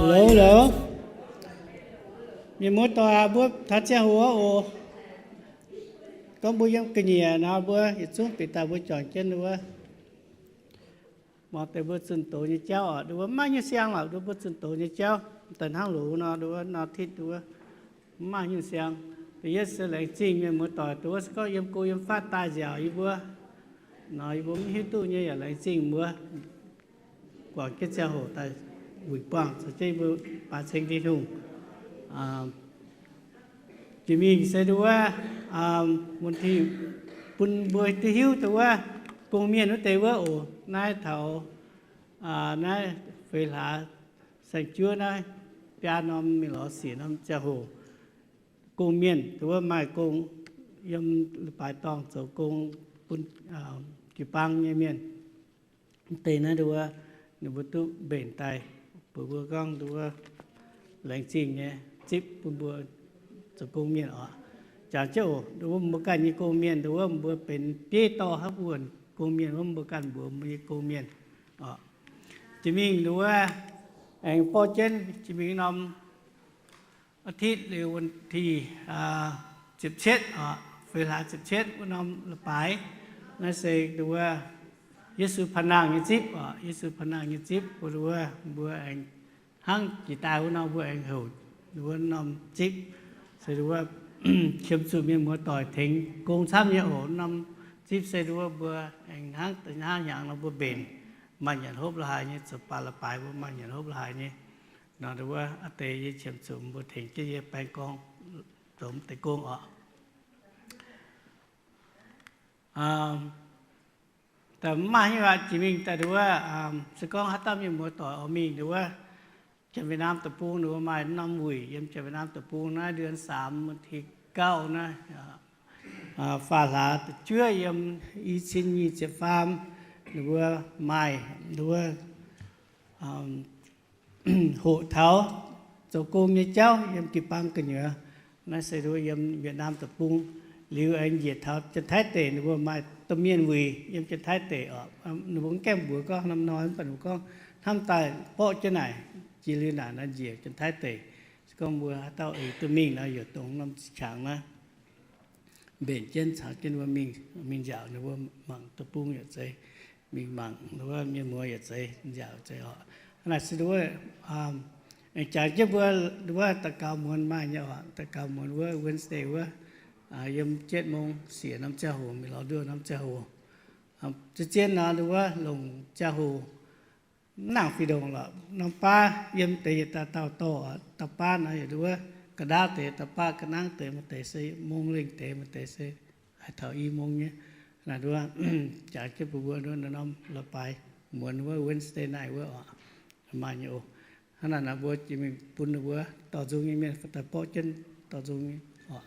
Loz, loz. Mienh muoz-doic aac, mbuo taux ziangh hoc oc. Gorngv mbuo yiem ga'nyiec nor, mbuo yietc zungv bieqc daaih mbuo juangc jienv wuov, muangx deix mbuo zunh doz nyei jauv oc. Nduov wuov mv maaih hnyouv siang lorqc, nduov mbuo zunh doz nyei jauv daaih hnangv loz nor, nduov wuov nor titv nduov wuov mv maaih hnyouv siang. Da'yietv se laengz zingh mienh muoz-doic nduov wuov se gorngv yiem go yiem fatv daaih nziaauc yie mbuo nor, yie mbuo mv hiuv duqv nyei yaac laengz zingh mbuo guangc jienv ziangh hoc daaih wuic buangh caux jienv yie mbuo baaux ceng Tin-Hungh. Jiex mingh se nduov wuov, mun ti bun mbuo duqv hiuv nduov wuov, gong mienh wuov deix wuov oc. Naaiv taux naaiv feix hlaax saeng-juov naaiv biaa norm mingh lorz siec norm ziangh hoc, gong mienh nduov wuov maaih gong yiem leiz-baaix dorngh zoux gong bun jiu-baang nyei mienh. Mv deix naaiv nduov wuov, ninh mbuo duqv mbenc daaih, bun mbuo gorngv nduov wuov laengz zingh nyei zipv bun mbuo zoux gong mienh oc. Jangx jienv oc, nduov wuov mbuo ganh nyei gong mienh, nduov wuov mbuo benx bieiv dorh haaix buonc gong mienh wuov, mbuo ganh mbuox mbuo nyei gong mienh oc. Jiex mingh nduov wuov aengx borqv jienv jiex mingh norm อาทิตย์ liuz วันที่ ziepc cietv oc, feix hlaax ziepc cietv wuov norm leiz-baaix. Naaiv se nduov wuov Yesu Paa Nangh nyei zipv oc, Yesu Paa Nangh nyei zipv. Mbuo nduov wuov mbuo aengx hnangv jiex daaih wuov norm mbuo aengx heuc nduov wuov norm zipv se nduov wuov qiemx zuqc mienh muoz-doic tengx gong camv nyei oc. Norm zipv se nduov wuov mbuo aengx hnangv, hnangv hnyangx nor mbuo mbenc maaih nyanc hopv la'haaix nyei, zoux baac leiz-baaix mbuo maaih nyanc hopv la'haaix nyei nor, nduov wuov a'deix yie qiemx zuqc mbuo tengx jienv yie baeng gorngv zoux mv deix gong oc. Daaih mv maaih haaix nyungc aqv, jiex mingh daaih nduov wuov, se gorngv haaix dauh mienh muoz-doic oix mingh nduov wuov, Janx-Việt Nam deic-bung nduov maaih norm wuic yiem Janx-Việt Nam deic-bung naaiv เดือนสาม วันที่เก้า naaiv, faah hlaax da'juov yiem i cin nyic ziepc faam, nduov maaih nduov hoqc taux zoux gong nyei jauv yiem jiu-baang gu'nyuoz. Naaiv se nduov yiem Việt Nam deic-bung. Liuz aengx njiec taux Janx-Taiv deic, ninh mbuo maaih domh mienh wuic yiem Janx-Taiv deic oc. Ninh mbuo mv gaengh mbuox gorngv norm hnoi, mv baac ninh mbuo gorngv hnamv daaih borqv jienv naaic, jiex liuz naaic nor njiec Janx-Taiv deic. Se gorngv mbuo haaix dauh oix duqv mingh nor, yaac dongh norm ziqc qangx naaiv mbenc jienv caux jienv mbuo mingh, mingh nziaauc ninh mbuo mangc deic-bung yaac zeiz, mingh mangc nduov mienh muoz yaac zeiz, nziaauc zeiz oc. Naaic se nduov wuov, aengx jangx jienv mbuo nduov wuov daux gaux muonz maaih nyei oc. Daux gaux muonz wuov Wednesday wuov, yiem เจ็ดโมง siec norm ziangh hoc mingh lorz หนึ่งทุ่ม norm ziangh hoc. Zien-zien nor nduov wuov longc ziangh hoc mv nangc fih ndongc lorqc. Norm baav yiem deix yietc dauh dauh dorh, dauh baav nor yaac nduov wuov, ga'ndaauv deix dauh baav, ga'nangv deix maaih deix se โมง lengh deix, maaih deix se haaix taux i โมง nyei. Naaiv nduov jangx jienv bun mbuo nduov norm leiz-baaix muonz wuov Wednesday night wuov oc, maaih nyei oc. Hnangv naaic nor mbuo jiex mingh bun ninh mbuo dorh nzung nyei mienh daaih borqv jienv dorh nzung nyei oc.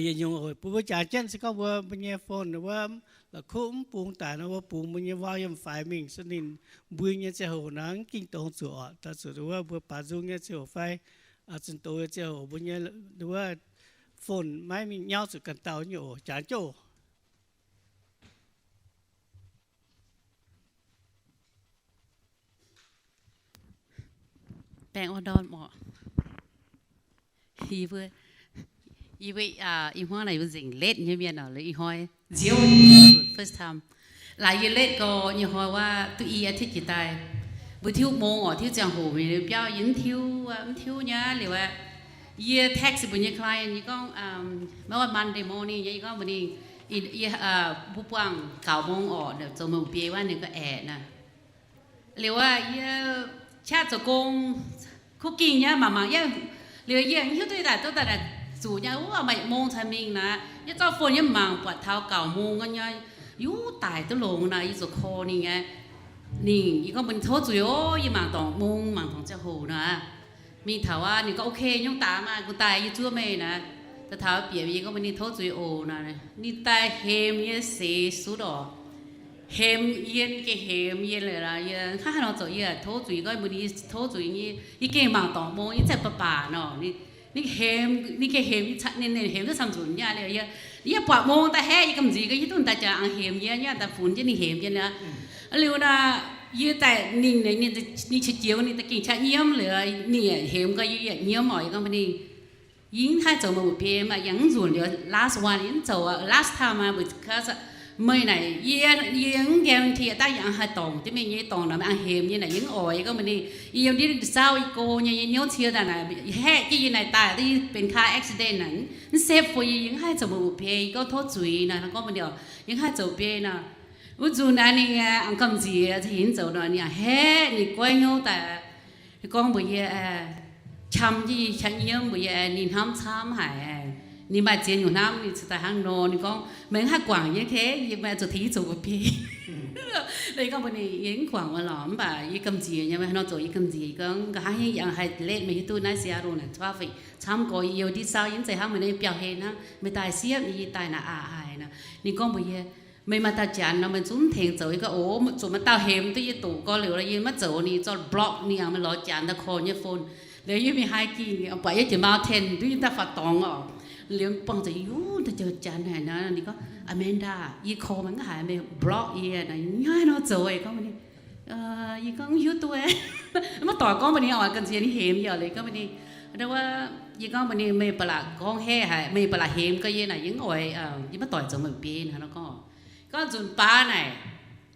Yietc nyungc oc, bun mbuo jangx jienv se gorngv mbuo, mbuo nyei phone wuov la'kuqv mv bungx daic nor, mbuo bungx mbuo nyei volume faix mingh, se ninh mbui nyei ziangh hoc nor mv ging dongz zuqc oc. Daaih zuqc wuov mbuo baaux nzung nyei ziangh hoc fai zunh doz nyei ziangh hoc mbuo nyei wuov phone maiv mingh nyauv zuqc ganh dauh nyei oc. Jangx jienv oc. Baengh orn ndorm orqc. Yie mbuo, yie mbuo, ih hmuangv naaic yie mbuo nzengc letv nyei mienh oc, ih hnoi nziouv first time. Laaix yie letv gau, ih hnoi wuov duqv i อาทิตย์ jiex daaih. Mbuo tiuv โมง orqc, tiuv ziangh hoc mingh liuz biauv yie mv tiuv, mv tiuv nyei liuz aqv. Yie text mbuo nyei client, yie gorngv, maiv wuov Monday morning nyei, yie gorngv mbuo ninh, yie, mbuo buangh เก้าโมง orqc, zoux mouc biei wuov ninh ga'aeqv naaic. Liuz aqv, yie qaqv zoux gong, cooking nyei, mangc mangc yie, liuz yie hiuv duqv daaih, duqv daaih naaic zuqc nyei, wuov maaih โมง caux mingh naaic, yie zorqv phone yie mangc buatc taux เก้าโมง nyei, yie daic duqv longx naaic, yie zuqc call ninh aqv. Ninh, yie gorngv mbuo ninh tov zuiz oc, yie mangc dorngc โมง, mangc dorngc ziangh hoc naaic. Mingh taux aqv, ninh gorngv ok, nyungc daaih maah, gunv daaih yie zuov meih naaic. Daaih taux bieqc yie gorngv mbuo ninh tov zuiz oc naaic, ninh daaih hemx yie seix sutv orqc. Hemx yie, gengh hemx yie laaix, yie hnangv haaix nor zoux yie tov zuiz, gorngv mbuo ninh tov zuiz nyei, yie gengh mangc dorngc โมง, yie zengc baac baac nor. Ninh hemx, ninh gengh hemx, ninh hemx duqv camv nzunc nyei liuz, yie buatc โมง daaih haeqv, yie gamh nziex ga'naaiv duqv daaih jangx hemx yie nyei, daaih funx jienv ninh hemx yie naaic. Liuz naaic, Yie daaih ninh, ninh qiex jiez ninh daaih gengh qaqv nyiemv liuz, ninh yaac hemx gorx yie yietc nyiemv oc. Yie gorngv mbuox ninh, yie mv haih zoux meih mbuo biei maah, yie mv nzunc liuz last one yie mv zoux, last time maah, because meih naaic yie, yie mv guarantee daaih yie haih dorngc jienv mingh nyei, dorngc naaic meih hemx nyei naaic yie mv oix. Yie gorngv mbuox ninh, yie yiem ndiev saauv yie go nyei, yie hnyouv cie daaih naaic haeqv jienv yie naaic daaih, yie benx car accident naaic mv safe for yie, yie mv haih zoux meih mbuo biei. Yie gorngv tov zuiz naaic, gorngv mbuox ninh, yie mv haih zoux biei nor. Wuov nzunc naaiv ninh aengx gamh nziex za'gengh zoux nor, ninh haeqv ninh goiv hnyouv daaih gorngv mbuox yie, qam jienv yie qaqv nyiemv mbuox yie, ninh hnamv camv haic, ninh maaih ziex nyungc hnamv, ninh cingx daaih hnangv nor. Ninh gorngv meih mv haih guangc yie, yie maiv zuqc tengx yie zoux mbuo biei. Yie gorngv mbuox ninh, yie mv guangc wuov lorqc, mv baac yie gamh nziex nyei, meih haaix nor zoux yie gamh nziec. Yie gorngv nqa'haav hingv yie aengx haih let meih hiuv duqv naaiv Seattle naaic traffic camv gorx, yie youh ndiev saauv yie mv zeiz hnangv meih naaiv biauv-hlen hnangv, meih daaih siepv nyei, yie daaih naaic aqc haic nor. Ninh gorngv mbuox yie, meih maaih dauh janx nor meih zungv mv tengx zoux. Yie gorngv, o, zuqc maaih dauh hemx duqv yie doqc gorx liuz, yie maiv zoux, ninh zorqv block ninh, meih lorz janx daaih call nyei phone. Liuz yie mingh haaix ging buatc yie jiex mountain duqv yie daaih faaux dorngx oc. Liuz buangh zuqc, yuv, da'jouv janx haic nor. Ninh gorngv, Amanda, yie call meih mv haiz, meih block yie nor, yie haaix nor zoux? Yie gorngv mbuox ninh, yie gorngv mv hiuv duqv, maiv doic gorngv mbuox ninh oc, gamh nziex ninh hemx yie oc. Liuz gorngv mbuox ninh, yie gorngv mbuox ninh, meih ba'laqc gorngv haeqv haic, meih ba'laqc hemx gorx yie naaic yie mv oix, yie maiv doic zoux meih biei naaic nor gorngv. Gorngv nzunc baav naaic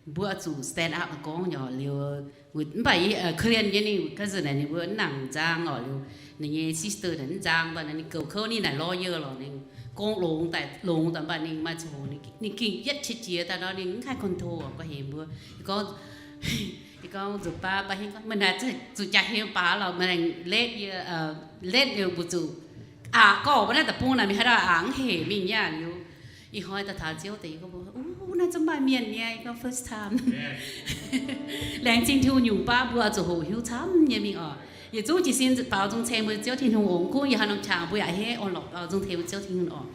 mbuo oix zuqc stand up gorngv nyei oc. Liuz mv baac yie, Kalen nyei ninh cousin naaic ninh mbuo mv nangc nzang oc. Liuz ninh nyei sister naaic mv nzang, mv baac ninh goux kouv, ninh naaic lawyer lorqc, ninh gong longx daaih, longx daaih, mv baac ninh maaih ziangh hoc ninh gengh yietv qiex jiez daaih nor, ninh mv haih control oc, gorngv hemx mbuo. Yie gorngv, yie gorngv nzunc baav, baav hingv gorngv, meih naaic zuqc jaax hemx baav lorqc, meih aengx let yie, let liuz mbuo zuqc aqc gorx mbuo naaiv deic-bung naaic mingh haaix dauh aqc mv hec mingh nyei aqv. Liuz ih hnoi daaih taux Ziouv deix, yie gorngv mbuox, u, naaiv zungv maaih mienh nyei. Yie gorngv first time. Laengz zingh Tin-Hungh nyungc baav mbuo oix zuqc hoqc hiuv camv nyei mingh oc. Yietc zungv jiez sin baaux nzung ceng mbuo Ziouv Tin-Hungh oc. Mv gunv yie haaix norm qangx mbuo yaac a'hneiv orn-lorqc, baaux nzung ceng mbuo Ziouv Tin-Hungh oc.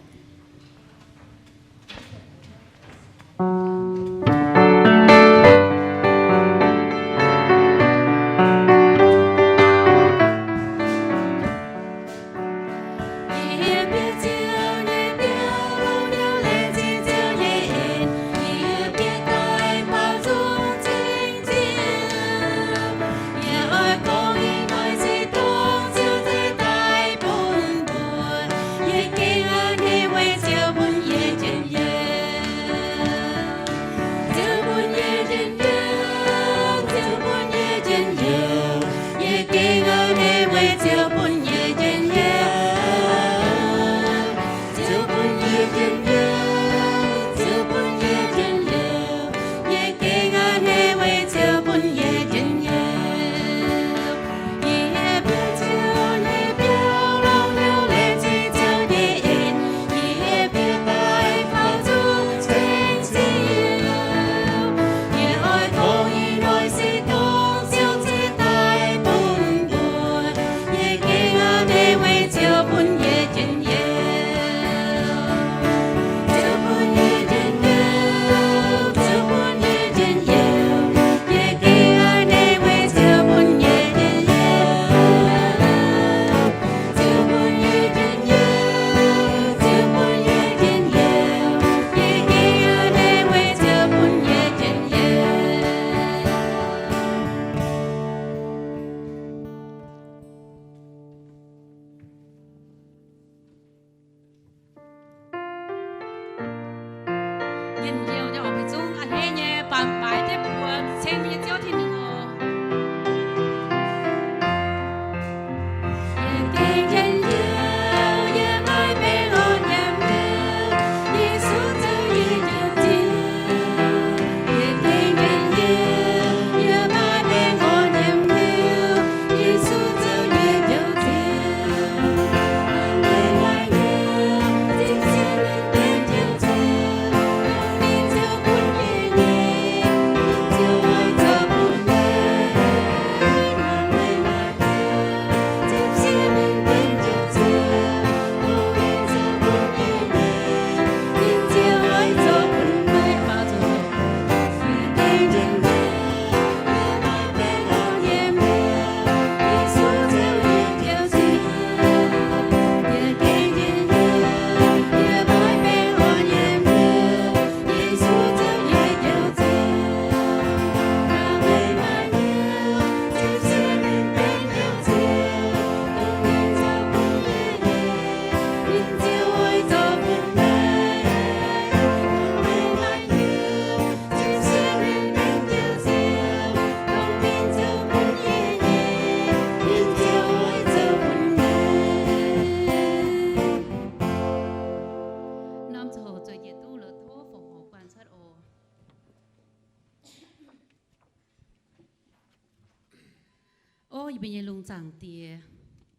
Yie mbuo nyei lungh zaangc Diex,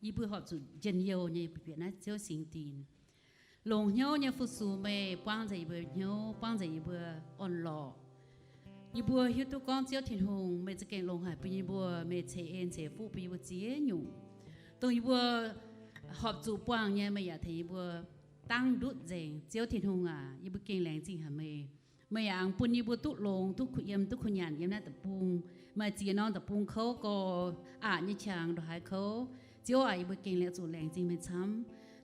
yie mbuo horpc zuqc njien-youh nyei bieqc naaiv Ziouv singx dinc. Longc hnyouv nyei fu-sux meih buangv nzengc yie mbuo hnyouv, buangv nzengc yie mbuo orn-lorqc. Yie mbuo hiuv duqv gorngv Ziouv Tin-Hungh meih za'gengh longc haic bun yie mbuo, meih ceix en ceix fuqv bun yie mbuo ziex nyungc. Dongh yie mbuo horpc zuqc buangh nyei meih yaac tengx yie mbuo dangv ndutv nzengc. Ziouv Tin-Hungh aac, yie mbuo gengh laengz zingh haic meih. Meih yaac aengx bun yie mbuo duqv longx, duqv kuh yiem, duqv kuh nyanc yiem naaiv deic-bung. Maaih ziex norm deic-bung kouv gorx, aqc nyei qangx ndongc haaix kouv. Ziouv aac, yie mbuo gengh laengz zuqc laengz zingh meih camv.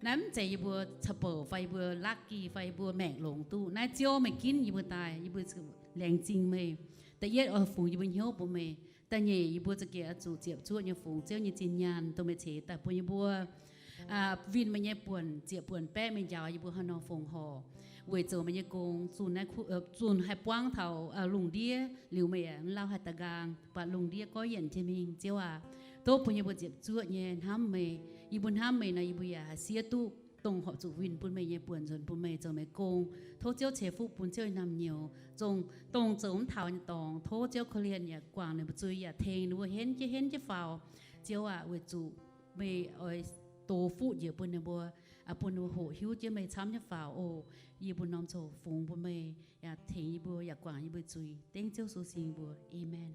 Naaiv mv zeiz yie mbuo caux bouc fai yie mbuo lucky fai yie mbuo maengc longx duqv. Naaiv Ziouv meih ginv yie mbuo daaih, yie mbuo zuqc laengz zingh meih. Da'yietv oix fungx yie mbuo hnyouv bun meih. Da'nyeic yie mbuo za'gengh oix zuqc ziepc zuoqv nyei fungx Ziouv nyei zinh nyaanh dongh meih ceix daaih bun yie mbuo winh meih nyei buonc, ziepc buonc baeqv meih njaaux yie mbuo haaix nor fongc horc weic zoux meih nyei gong, zunh haih buangv taux lungh ndiev liuz meih yaac mv lauh haih daaih nqaang, buatc lungh ndiev goiv yienc jienv mingh. Ziouv aac, tov bun yie mbuo ziepc zuoqv nyei hnamv meih. Yie mbuo hnamv meih nor, yie mbuo yaac haih siev duqv dongh horpc zuqc winh bun meih nyei buonc nzuonx bun meih zoux meih gong. Tov Ziouv ceix fuqv bun Ziouv nyei naamh nyouz, zong dongh zoux mv taux nyei dorngx, tov Ziouv korv-lienh yaac guangc ninh mbuo zuiz, yaac tengx ninh mbuo henv jienv henv jienv faaux. Ziouv aac, weic zuqc meih oix dox fuqv njiec bun ninh mbuo, bun ninh mbuo hoqc hiuv jienv meih camv nyei faaux oc. Yie mbuo norm coc fungx bun meih, yaac tengx yie mbuo, yaac guangc yie mbuo zuiz. Dengv Ziouv Yesu singx mbuox, Aamen.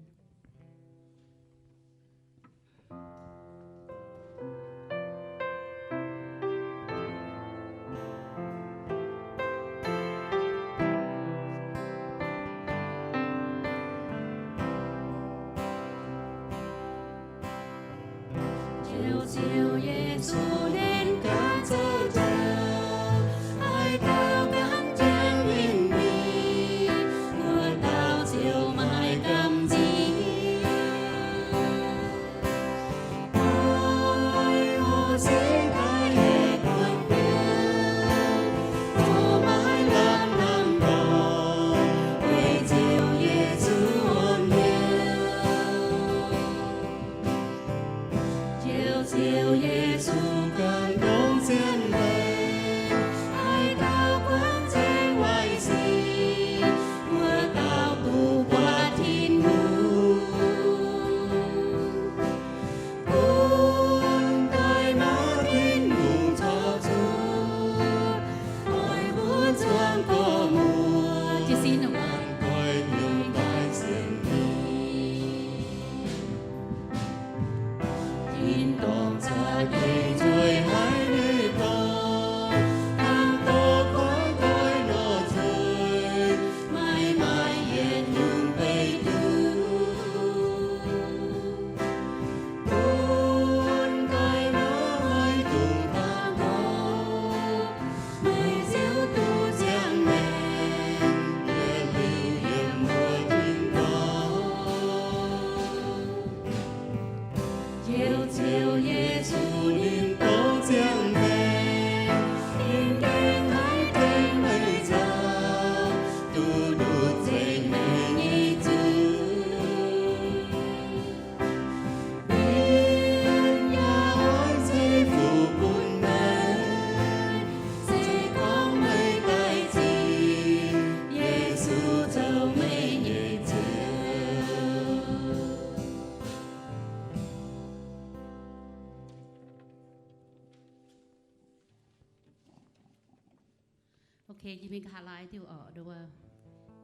Ok, yie mingh nqa'haav laai diuh oc, nduov,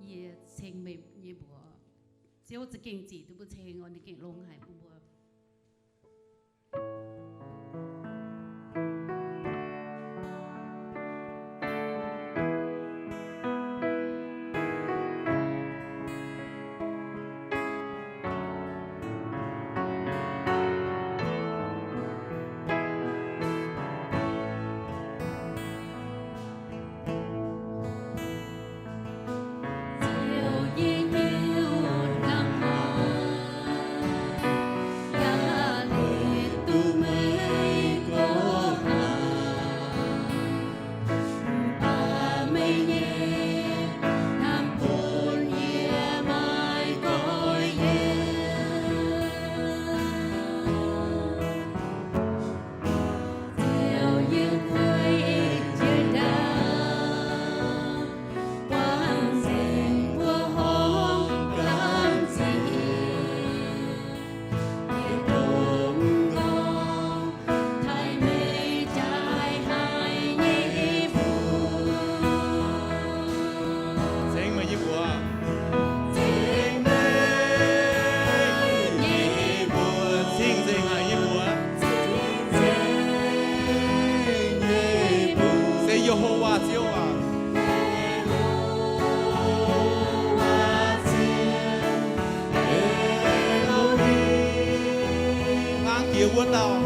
yie ceng meih nyei mbuox. Ziouv za'gengh zic duqv mbuo ceng oc, ninh gengh longx haic bun mbuo. dauh.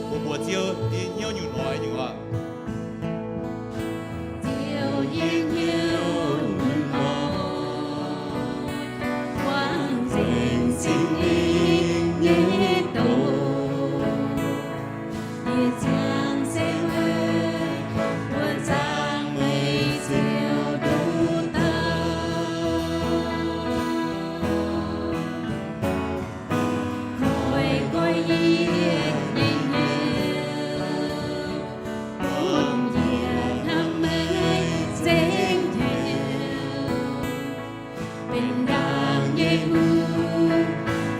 Mbuo mbuox Ziouv nyei hnyouv nyungc-hnoi nyungc oc. Ziouv nyei hnyouv nyungc-hnoi, wangc nzengc Singx Lingh nyei doz. Yie ziangh se weic mbuo zaangc meih Ziouv nduqc dauh. Koiv goiv yie nyei hnyouv, bun yie hnamv meih nzengc hnyouv. Benx ndaangc nyei hungh,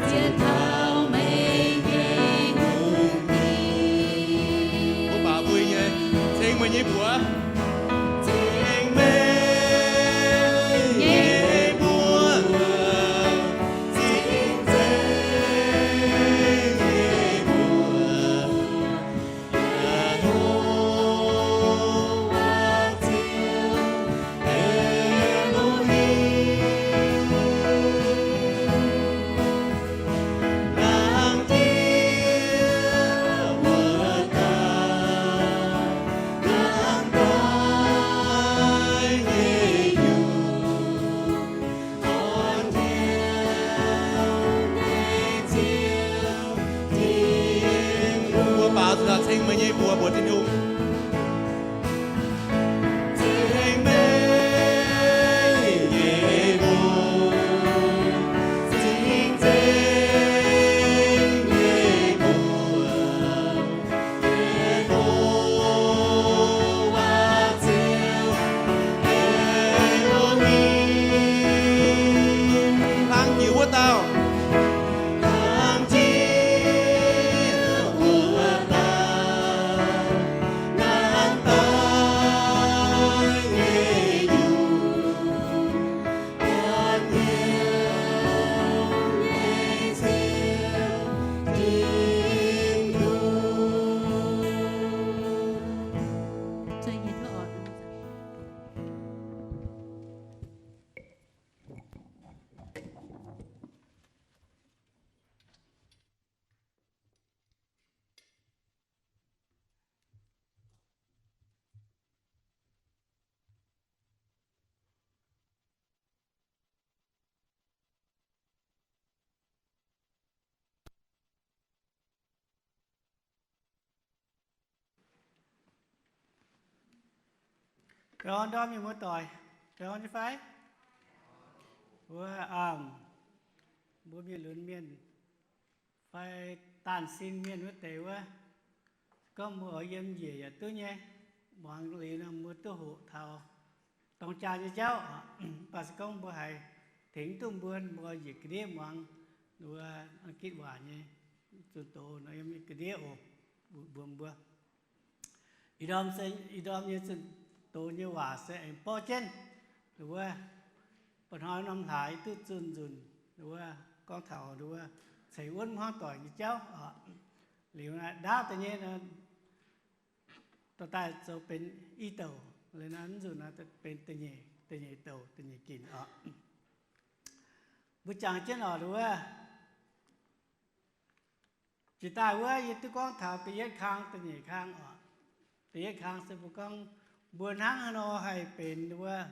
ziex taux meih nyei hungh dingc. Mbuo baaux mbuo nyei, ceng meih nyei mbuox. Ceng meih nyei mbuox, cing nzengc nyei mbuox. Mbuo baaux zuqc ceng meih nyei mbuox mbuox Tin-Hungh. Ceng meih nyei mbuox, cing nzengc nyei mbuox. Hlang jiex wuov dauh. Ganh ndorm mienh muoz-doic, ganh nyei fai? Wuov, mbuo mienh lunx mienh fai daanh sin mienh wuov deix wuov, gorngv mbuo oix yiem njiec yaac duqv nyei. Muangx liuz nor mbuo duqv hoqc taux dorng jaa nyei jauv. Mv baac se gorngv mbuo haiz tengx duqv mbuo, mbuo njiec ga'ndiev muangx wuov Gitv waac nyei zunh doz nor yiem ga'ndiev oc, mbuox mbuo. Ih ndorm se, ih ndorm nyei zunh doz nyei waac se aengx borqv jienv wuov, mba'hnoi norm hlaax duqv zunh nzunc wuov, gorngv taux wuov ceix wuonv hmuangv doic nyei jauv oc. Liuz naaiv ndaauv da'nyeic nor, dorh daaih zoux benx i douc, liuz naaiv nzunc nor benx da'nyeic, da'nyeic douc, da'nyeic ginc oc. Mbuo jangx jienv oc wuov, jiex daaih wuov yie duqv gorngv taux da'yietv kang, da'nyeic kang oc. Da'yietv kang se mbuo gorngv mbuo hnangv haaix nor haih benx wuov,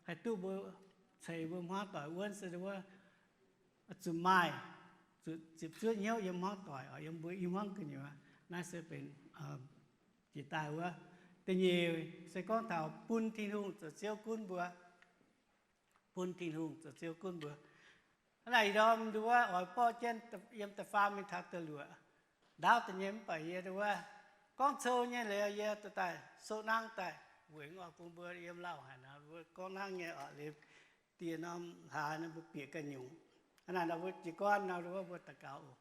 haih duqv mbuo ceix mbuo hmuangv doic wuonv se wuov, zuqc maaih, zuqc ziepc zuoqv hnyouv yiem hmuangv doic oc, yiem mbuo i hmuangv gu'nyuoz. Naaiv se benx jiex daaih wuov. Da'nyeic se gorngv taux bun Tin-Hungh zoux Ziouv gunv mbuo. Bun Tin-Hungh zoux Ziouv gunv mbuo. Hnangv naaic ih ndorm nduov oix borqv jienv yiem da'faam mingh taux da'luoqc. Ndaauv da'nyeic mv baac yie nduov gorngv cou nyei liuz yie dorh daaih soqv nangv daaih weic oix bun mbuo yiem lauh haic nor mbuo gorngv nangv nyei oc. Liuz dieh norm hlaax nor mbuo bieqc ganh nyungc. Hnangv naaic nor mbuo jiez gorn nor nduov mbuo daux gaux oc.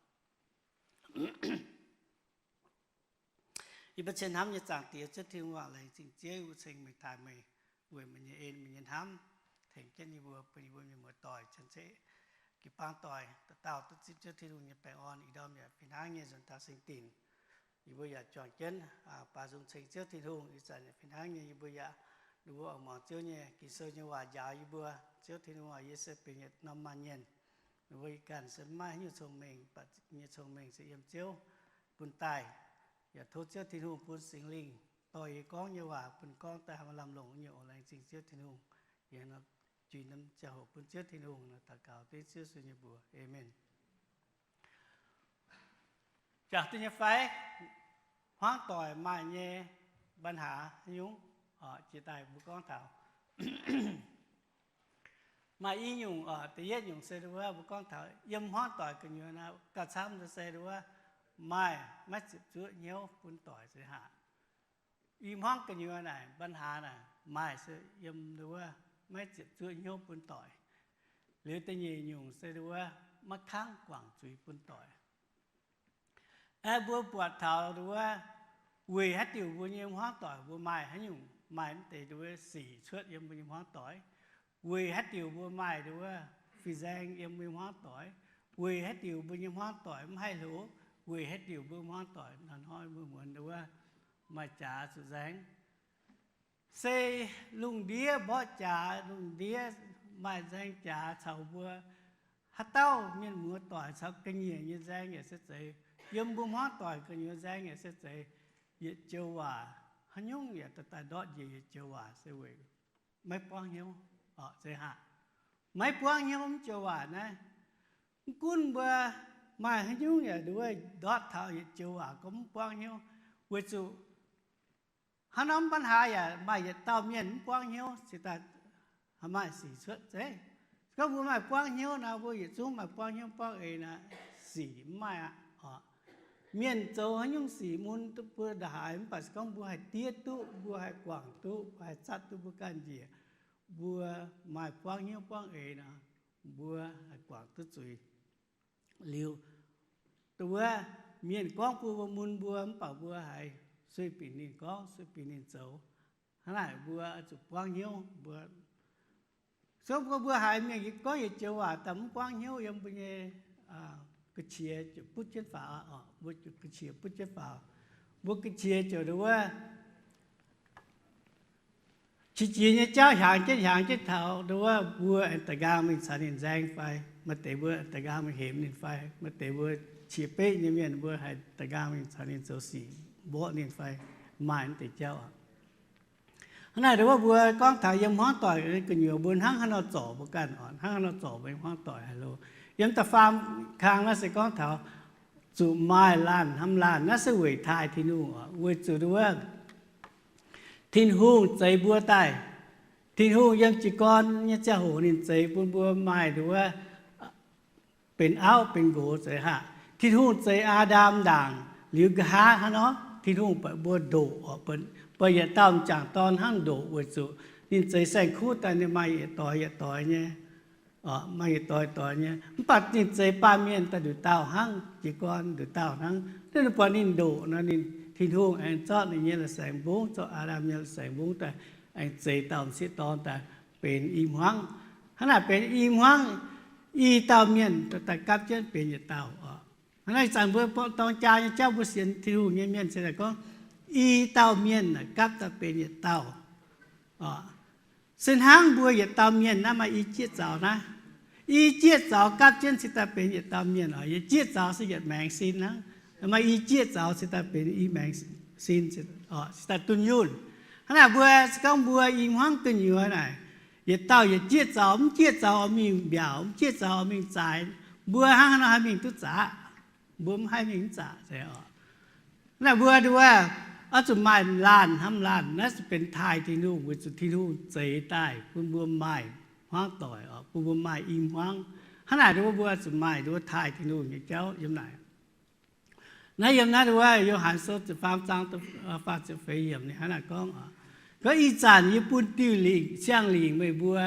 Yie mbuo cien hnamv nyei Zaangc Diex, Ziouv Tin-Hungh, laengz zingh Ziouv yie mbuo ceng meih, taaih meih, weic meih nyei en, meih nyei hnamv, tengx jienv yie mbuo, bun yie mbuo mienh muoz-doic cien-ceqv jiu-baang doic dauh dauh duqv zipv Ziouv Tin-Hungh nyei baengh orn. Ih ndorm yaac fih hnangv nyei nzuonx taux singx dinc, yie mbuo yaac juangc jienv baaux nzung ceng Ziouv Tin-Hungh. Ih zanc yaac fih hnangv nyei, yie mbuo yaac, ninh mbuo oix muangx Ziouv nyei Ging-Sou nyei waac njaaux yie mbuo. Ziouv Tin-Hungh aac, yie se benx yietc norm maanh mienh. Ninh mbuo ih ganh se maiv hiuv cong-mengh, mv baac nyei cong-mengh se yiem Ziouv bun daaih. Yaac tov Ziouv Tin-Hungh bun Singx Lingh dorh yie gorngv nyei waac bun gorngv daaih haih lamh longc nyei oc. Laengz zingh Ziouv Tin-Hungh. Yie nor juix norm ziangh hoc bun Ziouv Tin-Hungh nor daux gaux dengv Ziouv Yesu nyei mbuox. Aamen. Jangx duqv nyei fai? Hmuangv doic maaih nyei ปัญหา haaix nyungc? Jiex daaih mbuo gorngv taux maaih i nyungc oc. Da'yietv nyungc se wuov mbuo gorngv taux yiem hmuangv doic gu'nyuoz naaiv gauh camv se wuov maaih maiv ziepc zuoqv hnyouv bun doic se haac. I hmuangv gu'nyuoz naaic ปัญหา naaic maaih se yiem wuov maiv ziepc zuoqv hnyouv bun doic. Liuz da'nyeic nyungc se wuov maiv kangv guangc zuiz bun doic. Aeqv, mbuo buatc taux wuov, weic haaix diuc mbuo nyei hmuangv doic mbuo maaih haaix nyungc, maaih mv deix wuov sic cuotv yiem mbuo nyei hmuangv doic? Weic haaix diuc mbuo maaih wuov fih nzaeng yiem mbuo nyei hmuangv doic? Weic haaix diuc mbuo nyei hmuangv doic mv haih hloz? Weic haaix diuc mbuo hmuangv doic hnoi-hnoi mbuo muonz wuov maaih jaax zuqc nzaeng? Se lungh ndiev mborqv jaax, lungh ndiev maaih nzaeng jaax caux mbuo. Haaix dauh mienh muoz doic caux ga'nyiec nyei nzaeng yaac se zeiz, yiem mbuo hmuangv doic gu'nyuoz nzaeng yaac se zeiz, yietc joux waac haaix nyungc yaac daaih ndortv njiec yietc joux waac se weic maiv buangv hnyouv. Oc, zeiz haac, maiv buangv hnyouv mv joux waac naaiv. Mv gunv mbuo maaih haaix nyungc yaac nduov ndortv taux yietc joux waac gorngv mv buangv hnyouv, weic zuqc haaix norm ปัญหา yaac maaih yietc dauh mienh mv buangv hnyouv, se daaih maaih sic cuotv zeiv. Se gorngv mbuo maaih buangv hnyouv nor, mbuo yietc zungv maaih buangv hnyouv buangv eix nor, sic mv maaih aqv. Mienh zoux haaix nyungc sic mun duqv mbuo ndongc haaix, mv baac se gorngv mbuo haih diev duqv, mbuo haih guangc duqv, mbuo haih zatv duqv mbuo ganh njiec, mbuo maaih buangv hnyouv buangv eix nor, mbuo haih guangc duqv zuiz. Liuz, wuov mienh gorngv bun mbuo mun mbuo, mv baac mbuo haiz sueih binc ninh gorngv, sueih binc ninh zoux. Hnangv naaic mbuo zuqc buangv hnyouv mbuo. So mbuo, mbuo haiz mienh gorngv yietc joux waac daaih mv buangv hnyouv yiem mbuo nyei ga'qiex butv jienv faaux, mbuo ga'qiex butv jienv faaux. Mbuo ga'qiex ziouc wuov, qiex jiez nyei jauv hiaangx jienv hiaangx jienv taux wuov, mbuo aengx da'nqaang mingh caux ninh nzaeng fai? Maaih deix mbuo da'nqaang mingh hemx ninh fai? Maaih deix mbuo qiex beqv nyei mienh mbuo haih da'nqaang mingh caux ninh zoux sic mborqv ninh fai? Maaih mv deix jauv aqv. Hnangv naaic wuov mbuo gorngv taux yiem hmuangv doic gu'nyuoz mbuo hnangv haaix nor zorc mbuo ganh oc, hnangv haaix nor zorc mbuo nyei hmuangv doic haic loh. Yiem da'faam kang naaiv se gorngv taux zuqc maaih laanh hnamv laanh, naaiv se weic taaih Tin-Hungh oc, weic zuqc wuov Tin-Hungh zeix mbuo daaih. Tin-Hungh yiem jiez gorn nyei ziangh hoc ninh zeix bun mbuo maaih wuov benx auv benx nqox zeiz haac. Tin-Hungh zeix Aa^ndam ndaangc liuz nqa'haav hnangv nor, Tin-Hungh buatc mbuo ndoqc oc, buatc yietc dauh m'jangc dorn hnangv ndoqc weic zuqc ninh zeix saeng-kuv daaih ninh maaih yietc doix yietc doix nyei, maaih yietc doix doix nyei. Mv baac ninh zeix baamh mienh daaih nduqc dauh hnangv, jiez gorn nduqc dauh hnangv. Ninh buatc ninh ndoqc nor, ninh, Tin-Hungh aengx zorqv ninh nyei la'saengx mbungv, zorqv Aa^ndam nyei la'saengx mbungv daaih aengx zeix dauh m'sieqv dorn daaih benx i hmuangv. Hnangv naaic benx i hmuangv, i dauh mienh daaih gapv jienv benx yietc dauh oc. Hnangv naaic zanc mbuo dorng jaa nyei jauv mbuo sienx Tin-Hungh nyei mienh se daaih gorngv i dauh mienh naaic gapv daaih benx yietc dauh oc. Se hnangv mbuo yietc dauh mienh naaiv maaih i jieqv zaux naaiv. I jieqv zaux gapv jienv cingx daaih benx yietc dauh mienh oc. Yietc jieqv zaux se yietc maengx sin hnangv. Maaih i jieqv zaux cingx daaih benx i maengx sin, cingx daaih dunh yunh. Hnangv naaic mbuo se gorngv mbuo i hmuangv gu'nyuoz naaic, yietc dauh yietc jieqv zaux, mv jieqv zaux oix mingh mbiaauc, mv jieqv zaux oix mingh zaaix. Mbuo hnangv haaix nor haih mingh duqv zaqc? Mbuo mv haih mingh mv zaqc se oc. Naaiv mbuo nduov, oix zuqc maaih laanh hnamv laanh. Naaiv se benx taaih Tin-Hungh weic zuqc Tin-Hungh zeix daaih bun mbuo maaih hmuangv doic oc, bun mbuo maaih i hmuangv. Hnangv naaic nduov mbuo zuqc maaih nduov taaih Tin-Hungh nyei jauv yiem naaic. Naaiv yiem naaiv nduov Yo^han Sou ziepc faam zaang faah ziepc feix yiemc ninh hnangv naaic gorngv oc, gorngv, Ih zanc yie bun diuh lingc, siang-lingc meih mbuo,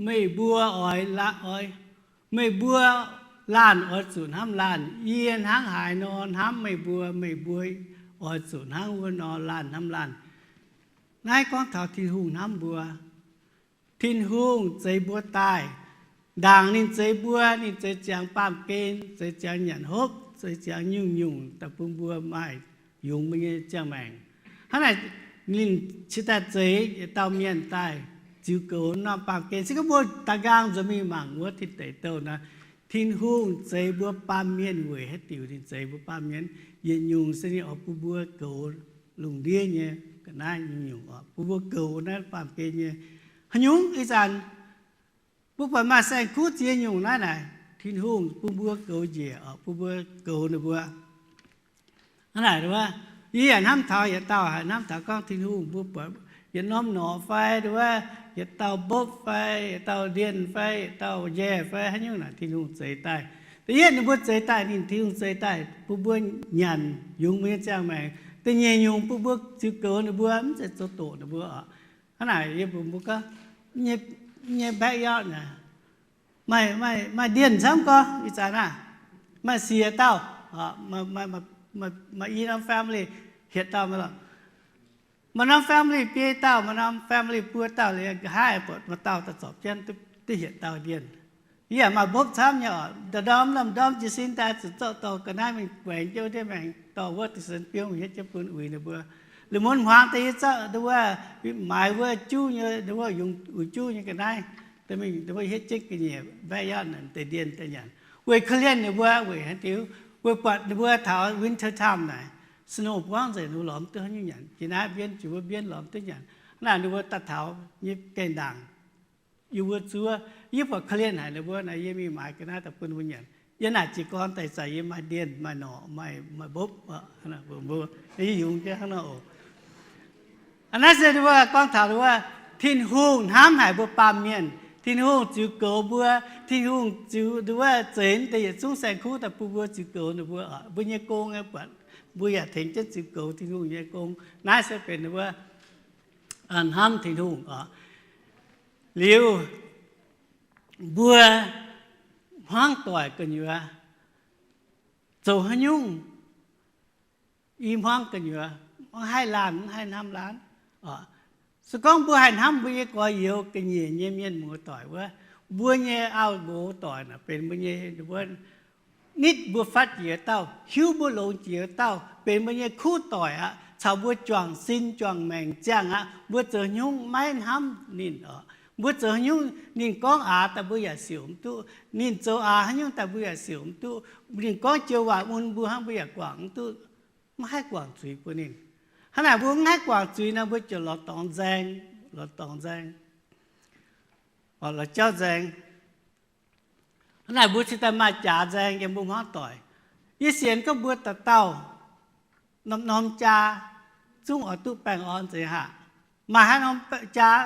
meih mbuo oix, oix, meih mbuo laanh oix zuqc hnamv laanh. Yie hnangv haaix nor hnamv meih mbuo, meih mbuo oix zuqc hnangv wuov nor laanh hnamv laanh. Naaiv gorngv taux Tin-Hungh hnamv mbuo. Tin-Hungh zeix mbuo daaih. Ndaangc ninh zeix mbuo, ninh zeix ziangx baamh gen, zeix ziangx nyanc hopv, zeix ziangx nyungc-nyungc daaih bun mbuo maaih yungz mbuo nyei ziangh maengc. Hnangv naaic, ninh cingx daaih zeix yietc dauh mienh daaih ziux goux norm baamh gen. Se gorngv mbuo daaux nqaang nzuonx mingh mangc wuov tin deic douh naaic, Tin-Hungh zeix mbuo baamh mienh weic haaix diuc ninh zeix mbuo baamh mienh? Yietc nyungc se ninh oix bun mbuo goux lungh ndiev nyei ga'naaiv nyungc-nyungc oc, bun mbuo goux naaiv baamh gen nyei. Haaix nyungc ih zanc mbuo buatc maaih saeng-kuv ziex nyungc naaiv naaic, Tin-Hungh bun mbuo goux njiec oc, bun mbuo goux ninh mbuo. Hnangv naaic, yie yaac hnamv taux yietc dauh, haiz hnamv taux gorngv Tin-Hungh mbuo buatc yietc norm norqc fai, nduov, yietc dauh mbopv fai, yietc dauh ndienh fai, yietc dauh njaih fai, haaix nyungc naaic Tin-Hungh zeix daaih. Da'yietv ninh mbuo zeix daaih, ninh Tin-Hungh zeix daaih bun mbuo nyanc yungz mbuo nyei ziangh maengc. Da'nyeic nyungc bun mbuo ziux goux ninh mbuo, mv zeiz zoux doqc ninh mbuo oc. Hnangv naaic yie mbuox mbuo gorngv, nyei backyard naaic, maaih ndienh camv gorngv ih zanc naaiv, maaih siec dauh, maaih i norm family hietc dauh maiv lorqc. Maaih norm family biei dauh, maaih norm family buo dauh liuz, nqa'haav buatc maaih dauh daaih zorpc jienv duqv hietc dauh ndienh. Yie yaac maaih mbopv camv nyei oc, ndorm-ndorm jiez sin daaih zuqc zorqv dorh ga'naaiv mingh guaengx jienv wuov ndiev maengx dorh wuov deix sen biouv mingh hietv jienv bun uix ninh mbuo. Liuz mun hmuangx daaih yie zorqv nduov, maaiz wuov juv nyei, nduov, yungz uix juv nyei ga'naaiv, mingh nduov hietv jienv ga'nyiec backyard naaic deix ndienh daaih nyanc, weic korv-lienh ninh mbuo, weic haaix diuc? Weic buatc ninh mbuo taux winter time naaic, snow buangv nzengc, ninh mbuo lorz mv duqv haaix nyungc nyanc. Jiex naaiv mbienv jiex wuov mbienv lorz mv duqv nyanc. Hnangv naaic ninh mbuo daaih taux nyei gengh ndaangc, yie mbuo zuov, yie buatc korv-lienh haic ninh mbuo naaic, yie mingh maaiz ga'naaiv daaih bun ninh mbuo nyanc. Yie naaic jiez gorn daaih zanc yie maaih ndienh, maaih norqc, maaih mbopv, yie yungz jienv hnangv nor oc. Aa, naaiv se ninh mbuo gorngv taux wuov, Tin-Hungh hnamv haic mbuo baamh mienh. Tin-Hungh ziux goux mbuo. Tin-Hungh ziux nduov, zeix deix yietc zungv saeng-kuv daaih bun mbuo ziux goux ninh mbuo. Mbuo nyei gong nyei buatc, mbuo yaac tengx jienv ziux goux Tin-Hungh nyei gong. Naaiv se benx ninh mbuo hnamv Tin-Hungh oc. Liuz, mbuo hmuangv doic gu'nyuoz zoux haaix nyungc? I hmuangv gu'nyuoz maiv haih laanh, maiv haih hnamv laanh. Se gorngv mbuo haih hnamv mbuo nyei gorx-youz ga'nyiec nyei mienh muoz-doic wuov, mbuo nyei auv-nqox doic naaic benx mbuo nyei, nitv mbuo fatv jiex dauh, hiuv mbuo longx jiex dauh, benx mbuo nyei kuv doic aqv, caux mbuo juangc sin juangc maengc ziangh aqv. Mbuo zoux haaix nyungc maiv hnamv ninh oc. Mbuo zoux haaix nyungc ninh gorngv aax daaih mbuo yaac siouc mv duqv, ninh zoux aax haaix nyungc daaih mbuo yaac siouc mv duqv, ninh gorngv joux waac mun mbuo hnangv mbuo yaac guangc mv duqv, maiv haih guangc zuiz bun ninh. Hnangv naaic mbuo mv haih guangc zuiz nor, mbuo ziouc lorz dorngx nzaeng, lorz dorngx nzaeng, lorz jauv nzaeng. Hnangv naaic mbuo cingx daaih maaih jaax nzaeng yiem mbuo hmuangv doic. Yie sienx gorngv mbuo dauh dauh norm-norm jaa zungv oix duqv baengh orn zeiz haic. Maaih haaix norm jaa,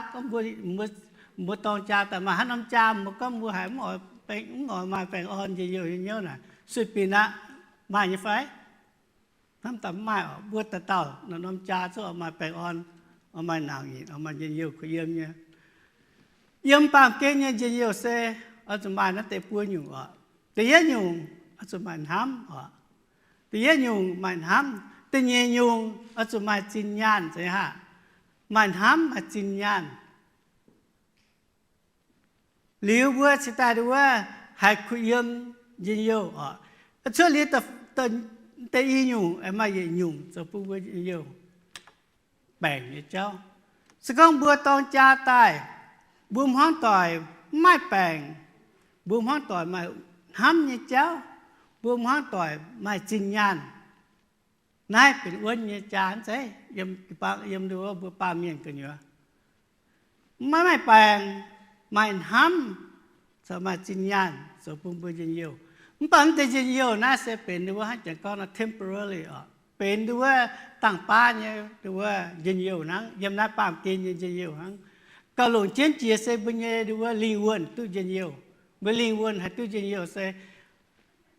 mbuo dorng jaa daaih maaih haaix norm jaa mbuo gorngv mbuo haiz mv oix, mv oix maaih baengh orn njien-youh nyei hnyouv naaic, sueih binc aqv. Maaih nyei fai? Hnamv daaih mv maaih oc. Mbuo dauh dauh norm-norm jaa zungv oix maaih baengh orn, oix maaih naanc nyitc, oix maaih njien-youh kuh yiem nyei. Yiem baamh gen nyei njien-youh se oix zuqc maaih naaiv deix buo nyungc oc. Da'yietv nyungc oix zuqc maaih hnamv oc. Da'yietv nyungc maaih hnamv. Da'nyeic nyungc oix zuqc maaih zinh nyaanh zeiz haic. Maaih hnamv maaih zinh nyaanh. Liuz mbuo cingx daaih nduov haiz kuh yiem njien-youh oc. Cuotv liuz da'nyeic nyungc, maaih yietc nyungc zoux bun mbuo njien-youh baengc nyei jauv. Se gorngv mbuo dorng jaa daaih, mbuo hmuangv doic mv maaih baengc, mbuo hmuangv doic maaih hnamv nyei jauv, mbuo hmuangv doic maaih zinh nyaanh, naaiv benx wuonv nyei jaa zeiz yiem mbuo baamh mienh gu'nyuoz. Maiv maaih baengc, maaih hnamv, caux maaih zinh nyaanh zoux bun mbuo njien-youh. Mv baac naaiv deix njien-youh naaiv se benx nduov hnangv janx gorngv nor temporary oc, benx nduov dangh baav nyei nduov njien-youh hnangv, yiem naaiv baamh gen nyei njien-youh hnangv. Gauh longc jienv jiex se mbuo nyei nduov lingh wuonh duqv njien-youh. Mbuo lingh wuonh haih duqv njien-youh se